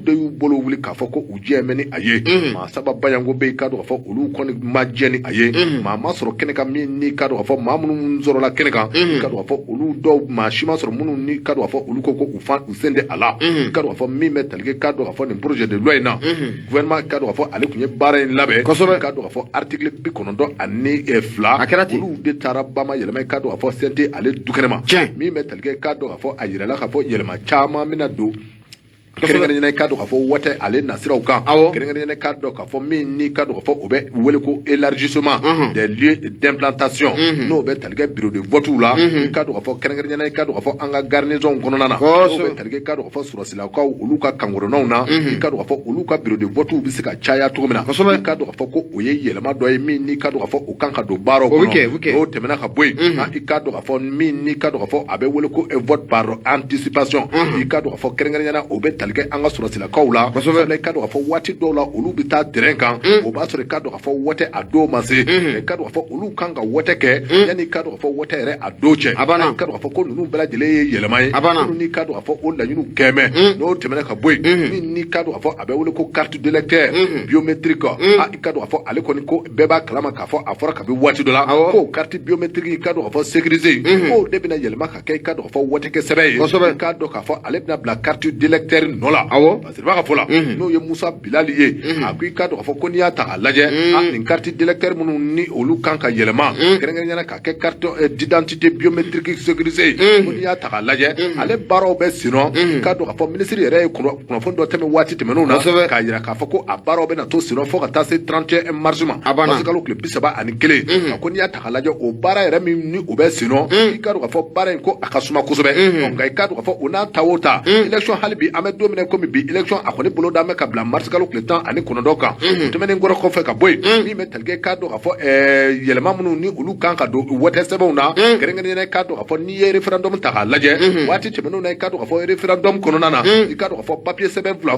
de y'u bolo wuli k'a fɔ ko u jɛ bɛ ni a ye. Maa saba bayanko bɛ yen, i k'a dɔn k'a fɔ olu kɔni ma jɛ ni a ye. Maa ma sɔrɔ kɛnɛ kan min ni k'a dɔn k'a fɔ maa minnu sɔrɔla kɛnɛ kan, i k'a dɔn k'a fɔ olu dɔw maa si ma sɔrɔ minnu ni k'a dɔn k'a fɔ olu ko ko u fan u sen tɛ a la. I k'a dɔn k'a fɔ min bɛ tali kɛ, k'a dɔn k'a fɔ nin projet de loi in na, gouvernement k'a dɔn k'a fɔ ale tun ye baara in labɛn. K'a dɔn k'a fɔ article 92 A kɛra ten. Olu de taara bama yɛlɛma, i k'a dɔn k'a fɔ CNT ale dukɛnɛ ma. Min bɛ tali kɛ, k'a dɔn k'a fɔ a yirala k'a fɔ yɛlɛma caman bɛna don, kɛrɛnkɛrɛnnenya i k'a dɔn k'a fɔ waati ale nasiraw kan. Kɛrɛnkɛrɛnnenya k'a dɔn k'a fɔ min ni k'a dɔn k'a fɔ o bɛ wele ko élargissement des lieux d'implantation, n'o bɛ tali kɛ bureau de vote la, i k'a dɔn k'a fɔ kɛrɛnkɛrɛnnenya i k'a dɔn k'a fɔ an ka garnison kɔnɔna na, n'o bɛ tali kɛ, i k'a dɔn k'a fɔ sɔrɔsilakaw olu ka kankɔrɔnaw na, i k'a dɔn k'a fɔ olu ka bureau de vote bɛ se ka caya cogo min na. I k'a dɔn k'a fɔ ko o ye yɛlɛma dɔ ye min ni k'a dɔn k'a fɔ o kan ka don baaraw O bɛ kɔnɔ. kɛ, o bɛ kɛ. N'o tɛmɛna ka bɔ yen, i k'a dɔn k'a fɔ min ni k'a dɔn k'a fɔ a bɛ wele ko vote par anticipation, i k'a dɔn k'a fɔ kɛrɛnkɛrɛnnenya o bɛ tali kɛ an ka sɔrɔsilakaw la. Sabula i k'a dɔn k'a fɔ waati dɔw la olu bɛ taa terrain kan, o b'a sɔrɔ i k'a dɔn k'a fɔ waati a don ma se, i k'a dɔn k'a fɔ olu kan ka waati kɛ yanni i k'a dɔn k'a fɔ waati yɛrɛ a don cɛ. A banna. I k'a dɔn k'a fɔ ko ninnu bɛɛ lajɛlen ye yɛlɛma ye A banna. minnu n'i k'a dɔn k'a fɔ o laɲiniw kɛmɛ. N'o tɛmɛna ka bɔ yen, min n'i k'a dɔn k'a fɔ a bɛ wele ko carte d'électeur biométrique, ah, i k'a dɔn k'a fɔ ale kɔni ko bɛɛ b'a kalama k'a fɔ a fɔra kabi waati dɔ la ko carte biométrique, i k'a dɔn k'a fɔ sécurisé, k'o de bɛna yɛlɛma ka kɛ, i k'a dɔn k'a fɔ watikɛ sɛbɛn ye. I k'a dɔn k'a fɔ ale bɛna bila carte d'électeur nɔ la. Parce que b'a ka fɔ la, n'o ye Musa Bilali ye, a ko i k'a dɔn k'a fɔ ko n'i y'a ta k'a lajɛ, ah, nin carte d'électeur minnu ni olu kan ka yɛlɛma kɛrɛnkɛrɛnnenya ka kɛ carte d'identité biométrique sécurisée, ko n'i y'a ta k'a lajɛ ale baaraw bɛ sen nɔ. I k'a dɔn k'a fɔ ministre yɛrɛ ye kunnafoni dɔ tɛmɛ waati tɛmɛnenw na k'a yira k'a fɔ ko a baaraw bɛna to sen nɔ fo ka taa se 31 mars ma. A banna. Mars kalo tile 31. A ko n'i y'a ta k'a lajɛ o baara yɛrɛ min ni o bɛ sen nɔ, i k'a dɔn k'a fɔ baara in ko a ka suma kosɛbɛ. Ɔ, nka i k'a dɔn k'a fɔ o n'a ta o ta, élection hali bi an bɛ don min na komi bi, élection a kɔni bolo da bɛ ka bila mars kalo tile 19 kan. O tɛmɛnen kɔrɔ kɔfɛ ka bɔ yen, min bɛ tali kɛ, k'a dɔn k'a fɔ yɛlɛma minnu ni olu kan ka don waati sɛbɛnw na, kɛrɛnkɛrɛnnenya k'a dɔn k'a fɔ n'i ye référendum ta k'a lajɛ waati tɛmɛnenw na, i k'a dɔn k'a fɔ référendum kɔnɔna na, i k'a dɔn k'a fɔ papier sɛbɛn fila,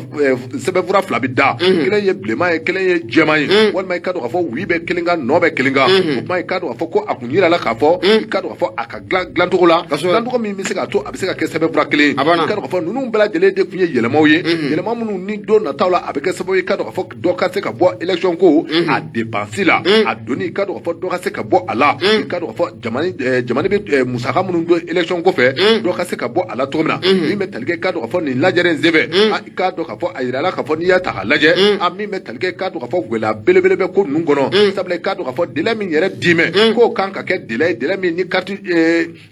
sɛbɛnfura fila bɛ da, kelen ye bilenman ye, kelen ye jɛman ye, walima i k'a dɔn k'a fɔ oui bɛ kelen kan, non bɛ kelen kan. O kuma i k'a dɔn k'a fɔ ko a kun yirala k'a fɔ, i k'a dɔn k'a fɔ a ka dilan dilancogo la, dilancogo min bɛ se k'a to a bɛ se ka kɛ sɛbɛnfura kelen ye. A banna. I k'a dɔn k'a fɔ ninnu bɛɛ lajɛlen de tun ye yɛlɛmaw ye, yɛlɛma minnu ni don nataw la a bɛ kɛ sababu ye, i k'a dɔn k'a fɔ dɔ ka se ka bɔ élection ko a dépense la, a donni, i k'a dɔn k'a fɔ dɔ ka se ka bɔ a la, i k'a dɔn k'a fɔ jamana bɛ musaka minnu don élection ko fɛ, dɔ ka se ka bɔ a la cogo min na. Min bɛ tali kɛ, i k'a dɔn k'a fɔ nin lajɛrɛ in senfɛ, i k'a dɔn k'a fɔ a yirala k'a fɔ n'i y'a ta k'a lajɛ, a min bɛ tali kɛ, i k'a dɔn k'a fɔ gɛlɛya belebele bɛ ko ninnu kɔnɔ. Sabula i k'a dɔn k'a fɔ délai min yɛrɛ d'i mɛ k'o kan ka kɛ délai ye, délai min ni carte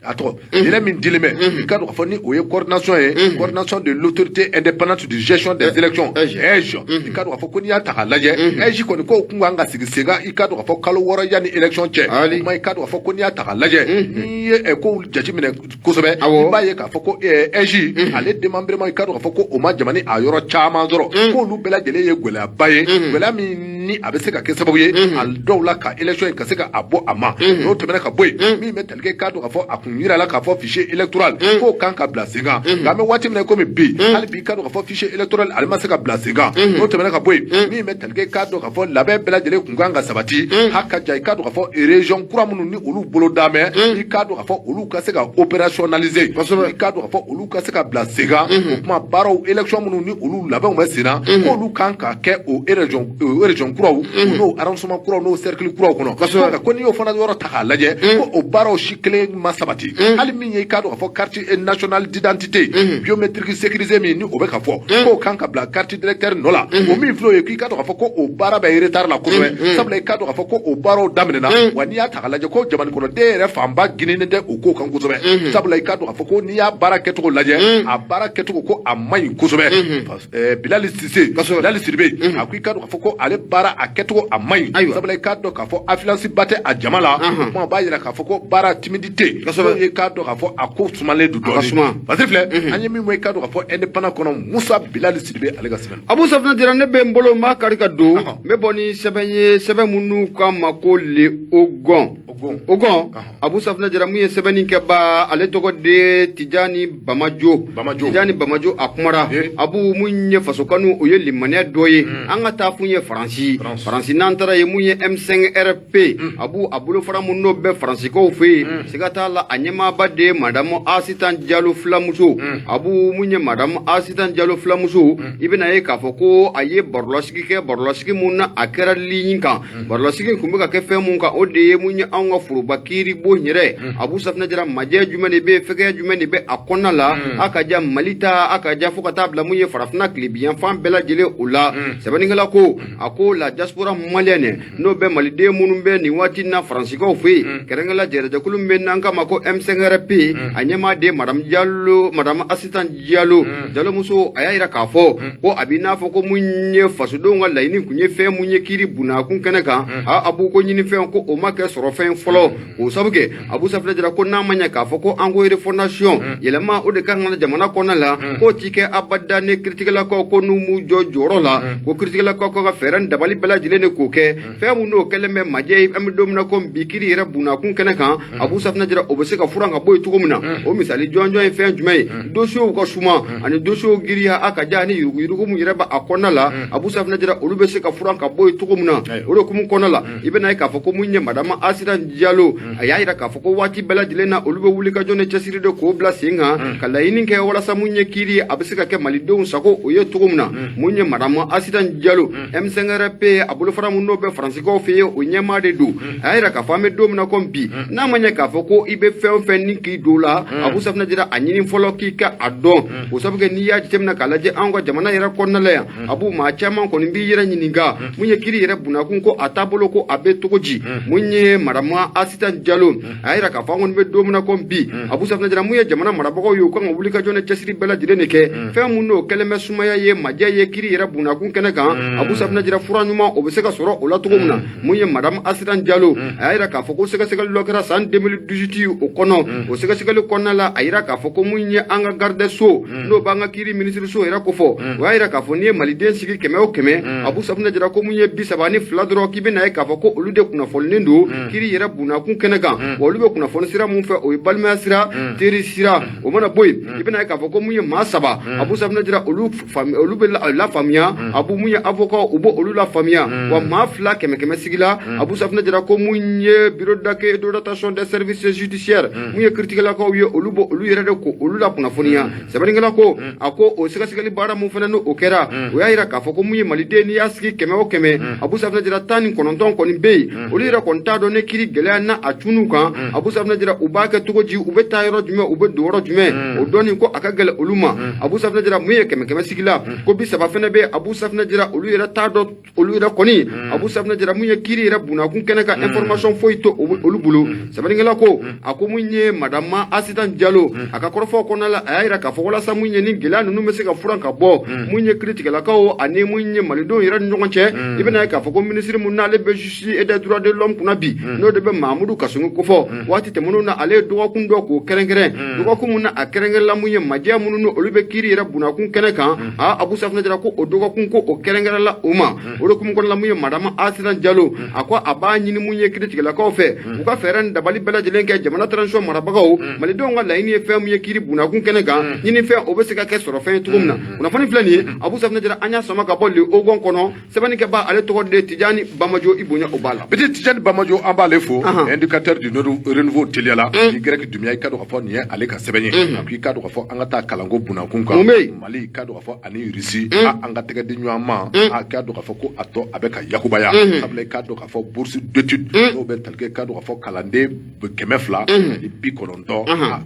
a tɔgɔ délai min dilen bɛ, i k'a dɔn k'a fɔ ni o ye coordination ye, coordination de l'autorité indépendante de gestion des élections, AIGE. I k'a dɔn k'a fɔ ko n'i y'a ta k'a lajɛ, AIGE kɔni k'o kun kan ka sigi sen kan, i k'a dɔn k'a fɔ kalo 6 yanni élection cɛ. Ali. O kuma i k'a dɔn k'a fɔ ko n'i y'a ta k'a lajɛ, n'i ye kow jateminɛ kosɛbɛ, i b'a ye k'a fɔ ko AIGE ale démembrement, i k'a dɔn k'a fɔ ko o ma jamana a yɔrɔ caman sɔrɔ, k'olu bɛɛ lajɛlen ye gɛlɛyaba ye, gɛlɛya min ni a bɛ se ka kɛ sababu ye a dɔw la ka élection in ka se ka a bɔ a ma. N'o tɛmɛna ka bɔ yen, min bɛ tali kɛ, k'a dɔn k'a fɔ a kun yirala k'a fɔ fichier électoral k'o kan ka bila sen kan, nka an bɛ waati min na komi bi, hali bi, k'a dɔn k'a fɔ fichier électoral ale ma se ka bila sen kan. N'o tɛmɛna ka bɔ yen, min bɛ tali kɛ, k'a dɔn k'a fɔ labɛn bɛɛ lajɛlen kun kan ka sabati ha ka ja, i k'a dɔn k'a fɔ région kura minnu ni olu bolo damɛ, i k'a dɔn k'a fɔ olu ka se ka opérationnaliser, i k'a dɔn k'a fɔ olu ka se ka bila sen kan. O kuma baaraw, élection minnu ni olu labɛnw bɛ sen na, k'olu kan ka kɛ o région kuraw, n'o arrondissement kuraw, n'o cercle kuraw kɔnɔ. Nka ko n'i y'o fana yɔrɔ ta k'a lajɛ, ko o baaraw si kelen ma sabati. Hali min ye, i k'a dɔn k'a fɔ carte nationale d'identité biométrique sécurisée min ni o bɛ ka fɔ k'o kan ka bila carte d'électeur nɔ la, o min filɛ o ye, k'i k'a dɔn k'a fɔ ko o baara bɛ retard la kosɛbɛ, sabula i k'a dɔn k'a fɔ ko o baaraw daminɛna wa, n'i y'a ta k'a lajɛ, ko jamana kɔnɔden yɛrɛ fanba gininen tɛ o ko kan kosɛbɛ, sabula i k'a dɔn k'a fɔ ko n'i y'a baara kɛcogo lajɛ, a baara kɛcogo ko a man ɲi kosɛbɛ. Bilali Sise, Bilali Sidibe, a ko i k'a dɔn k'a fɔ ko ale baara a kɛcogo a man ɲi, sabula i k'a dɔn k'a fɔ affluence ba tɛ a jama la. O kuma b'a jira k'a fɔ ko baara timidité n'o ye, k'a dɔn k'a fɔ a ko sumalen don dɔɔnin. Parce que filɛ, an ye min fɔ, i k'a dɔn k'a fɔ indépendant kɔnɔ, Musa Bilali Sidibe ale ka sɛbɛn. Abu Safinɛ Jara, ne bɛ n bolo n b'a kari ka don, n bɛ bɔ ni sɛbɛn ye, sɛbɛn minnu k'a ma ko Le Ogon. Ogon, Abu Safinɛ Jara, mun ye sɛbɛnni kɛba, ale tɔgɔ de Tijani Bamajo. Tijani Bamajo, a kumara. Abu, mun ye fasokanu, o ye limaniya dɔ ye. An ka taa fun ye Faransi. Faransi, n'an taara ye, mun ye M5 RP, Abu, a bolofara mun n'o bɛ Faransikaw fɛ yen, siga t'a la, a ɲɛmaaba de ye Madamu Asitan Jalo filamuso. Abu, mun ye Madamu Asitan Jalo filamuso, i bɛna ye k'a fɔ ko a ye barolasigi kɛ, barolasigi mun na a kɛra ligne kan. Barolasigi kun bɛ ka kɛ fɛn mun kan, o de ye mun ye anw ka foroba kiiri bon yɛrɛ. Abu Safinɛ Jara, majɛ jumɛn de bɛ yen, fɛgɛya jumɛn de bɛ a kɔnɔna la, a ka ja Mali ta, a ka ja fo ka taa bila mun ye farafinna tilebiyanfan bɛɛ lajɛlen. O la, sɛbɛnnikɛla ko, a ko la diaspora malienne, n'o bɛ maliden minnu bɛ nin waati na Faransikaw fɛ yen, kɛrɛnkɛrɛnla jɛrɛjɛkulu min bɛ n'an kama ko M5RP, a ɲɛmaa de Madame Jalo, Madame Asitan Jalo Jalo muso, a y'a yira k'a fɔ ko a b'i n'a fɔ ko mun ye fasodenw ka laɲini kun ye fɛn mun ye kiiri bunakun kɛnɛ kan, a b'u ko ɲini fɛn ko o ma kɛ sɔrɔ fɛn fɔlɔ. K'o sabu kɛ, Abu Safinɛ Jara, ko n'a ma ɲɛ k'a fɔ ko an ko refondation, yɛlɛma, o de kan ka na jamana kɔnɔna la, k'o ti kɛ abada ni kiritigɛlakaw ko n'u m'u jɔ jɔyɔrɔ la, ko kiritigɛlakaw ka fɛɛrɛ ni dabali bɛɛ lajɛlen de k'o kɛ. Fɛn mun n'o kɛlen bɛ majɛ ye, an bɛ don min na ko bi, kiiri yɛrɛ bunakun kɛnɛ kan, Abu Safinɛ Jara, o bɛ se ka furan ka bɔ yen cogo min na, o misali jɔnjɔn ye fɛn jumɛn ye? Dossiers ka suma ani dossiers giriya, a ka ja ani yuruguyurugu mun yɛrɛ b'a kɔnɔna la, Abu Safinɛ Jara, olu bɛ se ka furan ka bɔ yen cogo min na. O de hukumu kɔnɔna la, i bɛna ye k'a fɔ ko mun ye Madame Asitan Jalo, a y'a yira k'a fɔ ko waati bɛɛ lajɛlen na, olu bɛ wuli ka jɔ ni cɛsiri de k'o bila sen kan, ka laɲini kɛ walasa mun ye kiiri, a bɛ se ka kɛ malidenw sago o ye cogo min na. Mun ye Madame Asitan Jalo, M5RP, a bolofara mun n'o bɛ Faransikaw fɛ yen, o ɲɛmaa de don, a y'a yira k'a fɔ an bɛ don min na komi bi, n'a ma ɲɛ k'a fɔ ko i bɛ fɛn o fɛn ni k'i don la, Abu Safinɛ Jara, a ɲini fɔlɔ k'i ka a dɔn. O sabu kɛ, n'i y'a jateminɛ k'a lajɛ anw ka jamana yɛrɛ kɔnɔna la yan, Abu, maa caman kɔni b'i yɛrɛ ɲininka mun ye kiiri yɛrɛ bunakun, ko a taabolo ko a bɛ cogo di. Mun ye Madame Asitan Jalo, a y'a yira k'a fɔ an kɔni bɛ don min na komi bi, Abu Safinɛ Jara, mun ye jamana marabagaw ye, u kan ka wuli ka jɔ ni cɛsiri bɛɛ lajɛlen de kɛ. Fɛn mun n'o kɛlen bɛ sumaya ye, majɛ ye kiiri yɛrɛ bunakun kɛnɛ kan, Abu Safinɛ Jara, fura ɲuman o bɛ se ka sɔrɔ o la cogo min na. Mun ye Madame Asitan Jalo, a y'a yira k'a fɔ ko sɛgɛsɛgɛli dɔ kɛra san 2018 o kɔnɔ. O sɛgɛsɛgɛli kɔnɔna la, a yira k'a fɔ ko mun ye an ka garde des sceaux, n'o b'an ka kiiri minisiriso yɛrɛ kofɔ, o y'a yira k'a fɔ n'i ye maliden sigi kɛmɛ o kɛmɛ, Abu Safinɛ Jara, ko mun ye 32 dɔrɔn, k'i bɛna ye k'a fɔ ko olu de kunnafoninen don kiiri yɛrɛ bunakun kɛnɛ kan. Wa olu bɛ kunnafoni sira mun fɛ, o ye balimaya sira, teri sira. O mana bɔ yen, i bɛna ye k'a fɔ ko mun ye maa saba, Abu Safinɛ Jara, olu olu bɛ lafaamuya. Abu, mun ye avocat, u b'o olu lafaamuya. Wa maa fila kɛmɛ kɛmɛ sigi la, Abu Safinɛ Jara, ko mun ye bureau d'accueil et d'orientation des services judiciaires, mun ye kiritigɛlakaw ye, olu b'o olu yɛrɛ de ko olu la kunnafoniya. Sɛbɛnnikɛla ko, a ko o sɛgɛsɛgɛli baara mun fana n'o kɛra, o y'a yira k'a fɔ ko mun ye maliden, n'i y'a sigi kɛmɛ o kɛmɛ, Abu Safinɛ Jara, 19 kɔni bɛ yen, olu yɛrɛ kɔni t'a dɔn ne kiiri gɛlɛya na a cunnu kan, Abu Safinɛ Jara, u b'a kɛ cogo di, u bɛ taa yɔrɔ jumɛn, u bɛ don yɔrɔ jumɛn, o dɔnni ko a ka gɛlɛn olu ma. Abu Safinɛ Jara, mun ye kɛmɛ kɛmɛ sigi la, ko 30 fana bɛ, Abu Safinɛ Jara, olu yɛrɛ t'a dɔn, olu yɛrɛ kɔni, Abu Safinɛ Jara, mun ye kiiri yɛrɛ bunakun kɛnɛ ka information foyi to olu bolo. Sɛbɛnnikɛla ko, a ko mun ye Madame Asitan Jalo, a ka kɔrɔfɔw kɔnɔna la, a y'a yira k'a fɔ walasa mun ye ni gɛlɛya ninnu bɛ se ka furan ka bɔ mun ye kiiritigɛlakaw ani mun ye malidenw yɛrɛ ni ɲɔgɔn cɛ, i bɛna ye k'a fɔ ko minisiri mun n'ale bɛ justice et des droits de l'homme kunna bi, n'o de de bɛ Mamudu Kassogué kofɔ. Waati tɛmɛnenw na, ale ye dɔgɔkun dɔ k'o kɛrɛnkɛrɛn, dɔgɔkun mun na a kɛrɛnkɛrɛnla mun ye majɛ minnu ni olu bɛ kiiri yɛrɛ bunakun kɛnɛ kan. Aa, Abu Safunɛ Jara ko o dɔgɔkun ko o kɛrɛnkɛrɛnla o ma. O de hukumu kɔnɔna la, mun ye madame Asitan Jalo, a ko a b'a ɲini mun ye kiiritigɛlakaw fɛ, u ka fɛɛrɛ ni dabali bɛɛ lajɛlen kɛ jamana transition marabagaw, malidenw ka laɲini ye fɛn mun ye kiiri bunakun kɛnɛ kan, ɲini fɛn o bɛ se ka kɛ sɔrɔfɛn ye cogo min na. Kunnafoni filɛ nin ye, Abu Safunɛ Jara, an y'a sama ka bɔ Le Hogon kɔnɔ. Sɛbɛnnikɛba, ale tɔgɔ de Tijani Bamajo, i bonya o b'a la. Petit Tijani Bamajo, an b'ale fo. Indicateur du renouveau teliyala ni Grec Dunbiya, i ka dɔn k'a fɔ nin ye ale ka sɛbɛn ye. A ko i ka dɔn k'a fɔ an ka taa kalanko bunakun kan. Mun bɛ yen? Mali, i ka dɔn k'a fɔ ani Russie, an ka tɛgɛ di ɲɔgɔn ma. A ka dɔn k'a fɔ ko a tɔ a bɛ ka yakubaya, sabula i ka dɔn k'a fɔ bourse d'études n'o bɛ tali kɛ, i ka dɔn k'a fɔ kalanden 290, a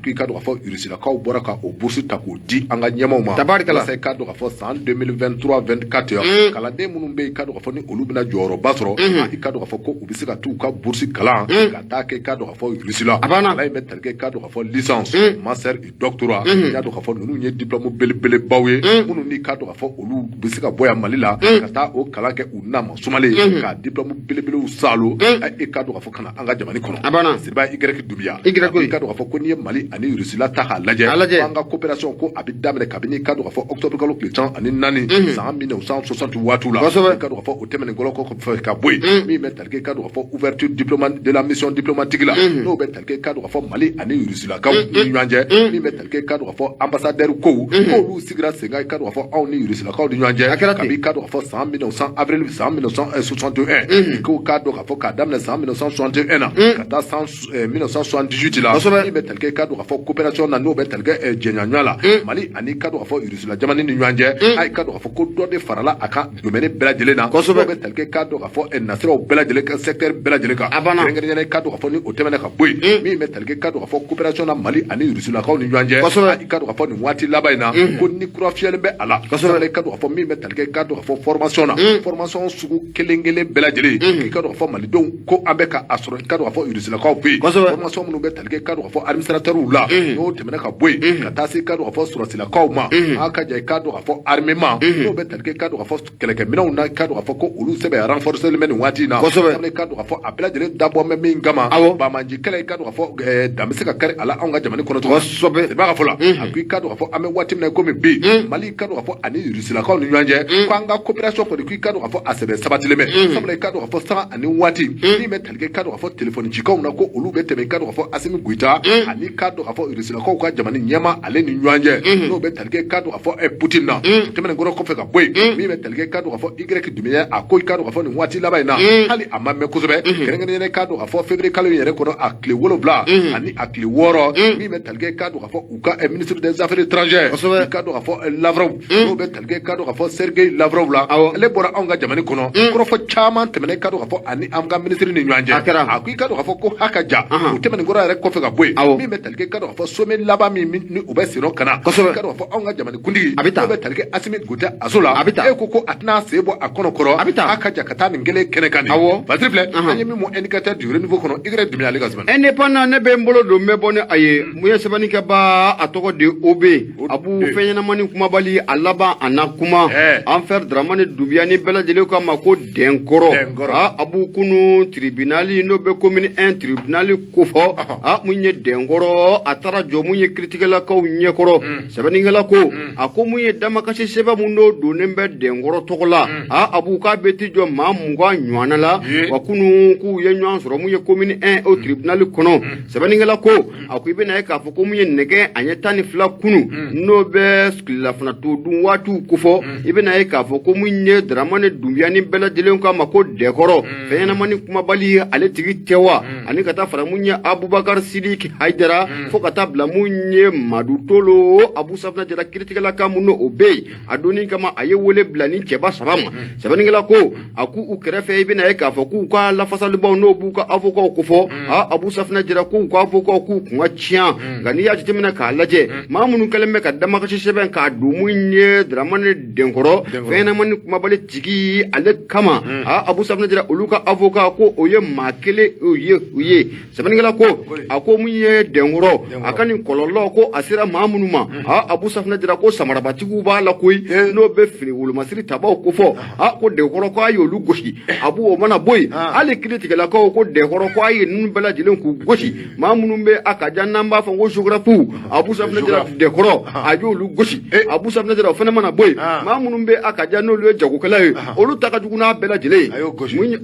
ko i ka dɔn k'a fɔ Rusilakaw bɔra ka o bourse ta k'o di an ka ɲɛmaaw ma. Tabarikala. Walasa i ka dɔn k'a fɔ san 2023 24, kalanden minnu bɛ yen, i ka dɔn k'a fɔ ni olu bɛna jɔyɔrɔba sɔrɔ, i ka dɔn k'a fɔ ko u bɛ se ka t'u ka bourse kalan ka taa kɛ, i ka dɔn k'a fɔ Russie la. A banna. Kalan in bɛ tali kɛ, i ka dɔn k'a fɔ licence, master et doctorat. I ka dɔn k'a fɔ ninnu ye diplôme belebelebaw ye minnu ni i ka dɔn k'a fɔ olu bɛ se ka bɔ yan Mali la ka taa o kalan kɛ u na ma sumalen ka diplôme belebelew salo, i ka dɔn k'a fɔ ka na an ka jamana kɔnɔ. A banna. Siriba Y Dunbiya. Y ko i ka dɔn k'a fɔ ko n'i ye Mali ani Russie la ta k'a lajɛ, A lajɛ. An ka coopération ko a bɛ daminɛ kabini, i ka dɔn k'a fɔ octobre kalo tile 14 san 1960 waatiw la. I ka dɔn k'a fɔ o tɛmɛnen kɔ kɔfɛ ka bɔ yen, min bɛ tali kɛ, i ka dɔn k'a fɔ ouverture de la mission diplomatique la, n'o bɛ tali kɛ, i ka dɔn k'a fɔ Mali ani Russie lakaw ni ɲɔgɔn cɛ, min bɛ tali kɛ, i ka dɔn k'a fɔ ambassadeur kow k'olu sigira sen kan, i ka dɔn k'a fɔ anw ni Russie lakaw ni ɲɔgɔn cɛ. A kɛra ten. Kabi, i ka dɔn k'a fɔ san 1900 avril san 1961, i ko k'a dɔn k'a fɔ k'a daminɛ san 1961 na ka taa san 1978 la, min bɛ tali kɛ, i ka dɔn k'a fɔ coopération na, n'o bɛ tali kɛ jɛɲɔgɔnya la Mali ani, i ka dɔn k'a fɔ Russie la jamana ni ɲɔgɔn cɛ, a i ka dɔn k'a fɔ ko dɔ de farala a kan domaine bɛɛ lajɛlen na, n'o bɛ tali kɛ, i ka dɔn k'a fɔ nasiraw bɛɛ lajɛlen kan, secteur bɛɛ lajɛlen kan. A banna. Kɛrɛnkɛrɛnnenya la, i ka dɔn k'a fɔ ni o tɛmɛna ka bɔ yen, min bɛ tali kɛ, i ka dɔn k'a fɔ coopération na Mali ani Russie lakaw ni ɲɔgɔn cɛ, i ka dɔn k'a fɔ nin waati laban in na ko ni kura fiyɛlen bɛ a la. Sabula i ka dɔn k'a fɔ min bɛ tali kɛ, i ka dɔn k'a fɔ formation na, formation sugu kelen kelen bɛɛ lajɛlen, i ka dɔn k'a fɔ malidenw ko an bɛ ka a sɔrɔ, i ka dɔn k'a fɔ Rusilakaw fɛ yen. Formation minnu bɛ tali kɛ, i ka dɔn k'a fɔ administrateurs la, n'o tɛmɛna ka bɔ yen ka taa se, i ka dɔn k'a fɔ sɔrɔsilakaw ma, a ka ja, i ka dɔn k'a fɔ armement, n'o bɛ tali kɛ, i ka dɔn k'a fɔ kɛlɛkɛminɛnw na, i ka dɔn k'a fɔ ko olu sɛbɛn renforcer bɛ nin waati in na. Sabula i ka dɔn k'a fɔ a bɛɛ lajɛlen dabɔ bɛ min kama, banbaanci kɛlɛ, i ka dɔn k'a fɔ dan bɛ se ka kari a la anw ka jamana kɔnɔ cogo min. I b'a ka fɔ la, a ko i ka dɔn k'a fɔ an bɛ waati min na komi bi, Mali, i ka dɔn k'a fɔ ani Rusilakaw ni ɲɔgɔn cɛ, ko an ka coopération kɔni, ko i ka dɔn k'a fɔ a sɛbɛ sabatilen bɛ. Sabula i ka dɔn k'a fɔ sanga ani waati min bɛ tali kɛ, i ka dɔn k'a fɔ téléphone cikanw na, ko olu bɛ tɛmɛ, i ka dɔn k'a fɔ Asimi Goyita ani, i ka dɔn k'a fɔ Rusilakaw ka jamana ɲɛmaa ale ni ɲɔgɔn cɛ, n'o bɛ tali kɛ, i ka dɔn k'a fɔ Poutine na. O tɛmɛnen kɔrɔ kɔfɛ ka bɔ yen, min bɛ tali kɛ, i ka dɔn k'a fɔ Y Dunbiya, a ko i ka dɔn k'a fɔ nin waati laban in na, hali a ma mɛn kosɛbɛ, kɛrɛnkɛrɛnnenya i ka dɔn k'a fɔ février kalo in yɛrɛ kɔnɔ, a tile 7 ani a tile 6, min bɛ tali kɛ, i ka dɔn k'a fɔ u ka ministre des affaires étrangères, i ka dɔn k'a fɔ Lavrov, n'o bɛ tali kɛ, i ka dɔn k'a fɔ Sergei Lavrov la, ale bɔra anw ka jamana kɔnɔ. Kɔrɔfɔ caman tɛmɛna, i ka dɔn k'a fɔ ani an ka ministre ni ɲɔgɔn cɛ. A ko i ka dɔn k'a fɔ ko ha ka ja. O tɛmɛnen kɔrɔ yɛrɛ kɔfɛ ka bɔ yen, min bɛ tali kɛ, i ka dɔn k'a fɔ sommet laban min ni u bɛ sen ka na, i ka dɔn k'a fɔ anw ka jamana kuntigi, A bɛ taa. n'o bɛ tali kɛ Asimi Goyita aso la, A bɛ taa. E ko a tɛna sen bɔ a kɔnɔ kɔrɔ, A bɛ taa. A ka ja ka taa nin kelen kɛnɛ kan nin. Basiri filɛ, an ye min mɔ indicateur du renouveau kɔnɔ, Y Dunbiya ale ka sɛbɛn. Indépendant, ne bɛ n bolo don n bɛ bɔ ni a ye. Mun ye sɛbɛnnikɛba, a tɔgɔ de Obe Abu, fɛn ɲɛnamani kumabali a laban a na kuma. An fɛ Dramani Dunbiya ni bɛɛ lajɛlen k'a ma ko Dɛnkɔrɔ. Dɛnkɔrɔ. A Abu, kunu tribunal n'o bɛ commune 1 tribunal kofɔ, a mun ye Dɛnkɔrɔ, a taara jɔ mun ye kiiritigɛlakaw ɲɛkɔrɔ. Sɛbɛnnikɛla ko a ko mun ye damakasi sɛbɛn mun n'o donnen bɛ Dɛnkɔrɔ tɔgɔ la, a Abu k'a bɛ t'i jɔ maa 20 ɲɔgɔnna la. Wa kunu k'u ye ɲɔgɔn sɔrɔ mun ye commune 1 o tribunal kɔnɔ. Sɛbɛnnikɛla ko a ko i bɛna ye k'a fɔ ko mun ye nɛgɛ a ɲɛ 12 kunu, n'o bɛ tilelafana to dun waatiw kofɔ, i bɛna ye k'a fɔ ko mun ye Dramani Dunbiya ni bɛɛ lajɛlen k'a ma ko Dɛkɔrɔ, fɛn ɲɛnamani kumabali ale tigi tɛ wa, ani ka taa fara mun ye Abubakar Sidiki Hayidara, fo ka taa bila mun ye Madu Tolo Abu Safunɛ Jara. Kiiritigɛla ka mun o bɛ yen a donni kama, a ye wele bila ni cɛba saba ma. Sɛbɛnnikɛla ko a k'u u kɛrɛfɛ, i bɛna ye k'a fɔ k'u ka lafasalibaw n'o b'u ka avocats kofɔ, a Abu Safunɛ Jara k'u ka avocats k'u kun ka tiɲɛ. Nka n'i y'a jateminɛ k'a lajɛ, maa minnu kɛlen bɛ ka damakasi sɛbɛn k'a don mun ye Dramani Dɛnkɔrɔ, fɛn ɲɛnamani kumabali tigi ale kama, a Abu Safunɛ Jara, olu ka avocat ko o ye maa kelen o ye. u ye. Sɛbɛnnikɛla ko a ko mun ye Dɛnkɔrɔ a ka nin kɔlɔlɔ ko a sera maa minnu ma, aa, Abu Safunɛ Jara, ko samarabatigiw b'a la koyi, n'o bɛ fini wolomasiri tabaw kofɔ. A ko Dɛnkɔrɔ ko a y'olu gosi. Abu, o mana bɔ yen, hali kiritigɛlakaw, ko Dɛnkɔrɔ ko a ye ninnu bɛɛ lajɛlen k'u gosi. Maa minnu bɛ a ka jan n'an b'a fɔ ko géographe, Abu Safunɛ Jara, Dɛnkɔrɔ a y'olu gosi. Abu Safunɛ Jara, o fana mana bɔ yen, maa minnu bɛ a ka jan n'olu ye jagokɛla ye, olu ta ka jugu n'a bɛɛ lajɛlen ye. A y'o gosi. Mun ye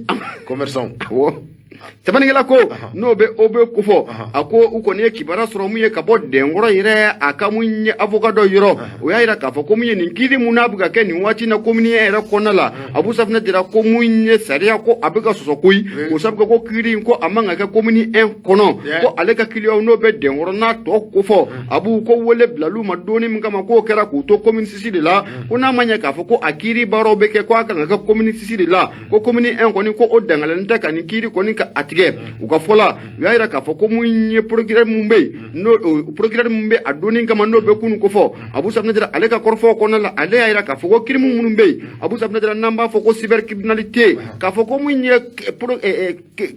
Commerçant. Awɔ, sɛbɛnnikɛla ko n'o bɛ o bɛ kofɔ, a ko u kɔni ye kibaruya sɔrɔ mun ye ka bɔ Dɛnkɔrɔ yɛrɛ, a ka mun ye avocat dɔ yɔrɔ, o y'a yira k'a fɔ ko mun ye nin kiiri mun n'a bɛ ka kɛ nin waati in na commune yɛrɛ kɔnɔna la, Abu Safunɛ Jara, ko mun ye sariya ko a bɛ ka sɔsɔ koyi. O sabu ko kiiri in ko a man ka kɛ commune 1 kɔnɔ, ko ale ka client n'o bɛ Dɛnkɔrɔ n'a tɔ kofɔ, Abu, ko wele bilal'u ma donni min kama, k'o kɛra k'u to commune 6 de la, ko n'a ma ɲɛ k'a fɔ ko a kiiri baaraw bɛ kɛ, ko a kan ka kɛ commune 6 de la, ko commune 1 kɔni ko o dangalen tɛ ka nin kiiri kɔni ka a tigɛ. U ka fɔ la, u y'a yira k'a fɔ ko mun ye procureur mun bɛ yen, n'o procureur mun bɛ a donni kama, n'o bɛ kunun kofɔ, Abu Safunɛ Jara, ale ka kɔrɔfɔw kɔnɔna la, ale y'a yira k'a fɔ ko crime minnu bɛ yen, Abu Safunɛ Jara, n'an b'a fɔ ko cybercriminalité, k'a fɔ ko mun ye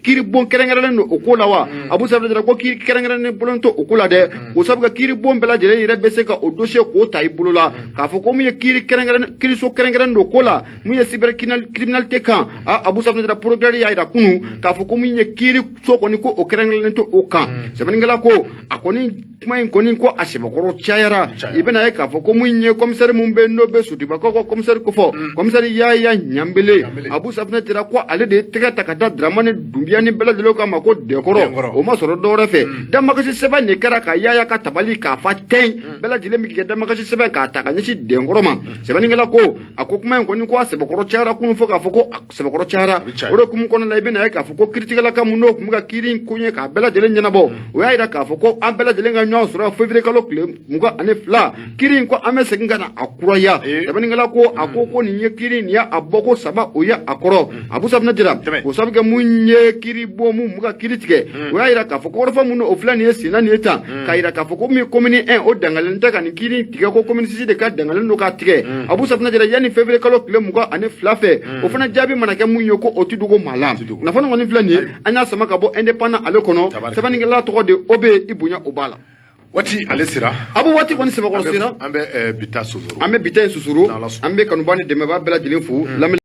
kiiri bon kɛrɛnkɛrɛnnen don o ko la wa, Abu Safunɛ Jara, ko kiiri kɛrɛnkɛrɛnnen bolo tɛ o ko la dɛ. O sabu ka kiiri bon bɛɛ lajɛlen yɛrɛ bɛ se ka o dossier k'o ta i bolo la, k'a fɔ ko mun ye kiiri kɛrɛnkɛrɛn, kiiriso kɛrɛnkɛrɛnnen don ko la mun ye cybercriminalité kan. A Abu Safunɛ Jara, procureur y'a yira kunun k'a fɔ ko mun ye kiiri so kɔni ko o kɛrɛnkɛrɛnnen tɛ o kan. Sɛbɛnnikɛla ko a kɔni kuma in kɔni ko a sɛbɛkɔrɔ cayara. I bɛna ye k'a fɔ ko mun ye commissaire mun bɛ, n'o bɛ Sotubakaw ka commissaire kofɔ, commissaire Yaya Ɲanbele, Abu Safunɛ Jara, ko ale de ye tɛgɛ ta ka da Dramani Dunbiya ni bɛɛ lajɛlen kama ko Dɛnkɔrɔ, o ma sɔrɔ dɔwɛrɛ fɛ, damakasi sɛbɛn de kɛra ka Yaya ka tabali k'a fa tɛn, bɛɛ lajɛlen bɛ kɛ damakasi sɛbɛn k'a ta ka ɲɛsin Dɛnkɔrɔ ma. Sɛbɛnnikɛla ko a ko kuma in kɔni ko a sɛbɛkɔrɔ cayara kunun fo k'a fɔ ko a sɛbɛkɔrɔ cayara. O de kumu kɔnɔna la, i bɛna ye k'a fɔ ko kiritigɛlaka mun n'o tun bɛ ka kiiri in ko ɲɛ k'a bɛɛ lajɛlen ɲɛnabɔ, o y'a yira k'a fɔ ko an bɛɛ lajɛlen ka ɲɔgɔn sɔrɔ février kalo tile 22, kiiri in ko an bɛ segin ka na a kuraya. Sɛbɛnnikɛla ko a ko nin ye kiiri nin ye a bɔ ko saba o ye a kɔrɔ. Abu Safunɛ Jara, o sabu kɛ mun ye kiiri bɔ mun bɛ ka kiiri tigɛ, o y'a yira k'a fɔ kɔrɔfɔ mun o filɛ nin ye senna nin ye tan, k'a yira k'a fɔ ko min ye commune 1 o dangalen tɛ ka nin kiiri tigɛ, ko commune 6 de ka dangalen don k'a tigɛ. Abu Safunɛ Jara, yanni février kalo tile 22 fɛ, o fana jaabi mana kɛ mun ye, ko o ti dogo maa la. Kunnafoni kɔni filɛ nin ye, an y'a sama ka bɔ Indépendant ale kɔnɔ. Sɛbɛnnikɛla tɔgɔ de o bɛ i bonya o b'a la. Waati ale sera. Abu, waati kɔni sɛbɛkɔrɔ sera. An bɛ bi ta susuru. An bɛ bi ta in susuru. N'Ala sɔnna. An bɛ kanuba ni dɛmɛbaa bɛɛ lajɛlen fo lamɛn.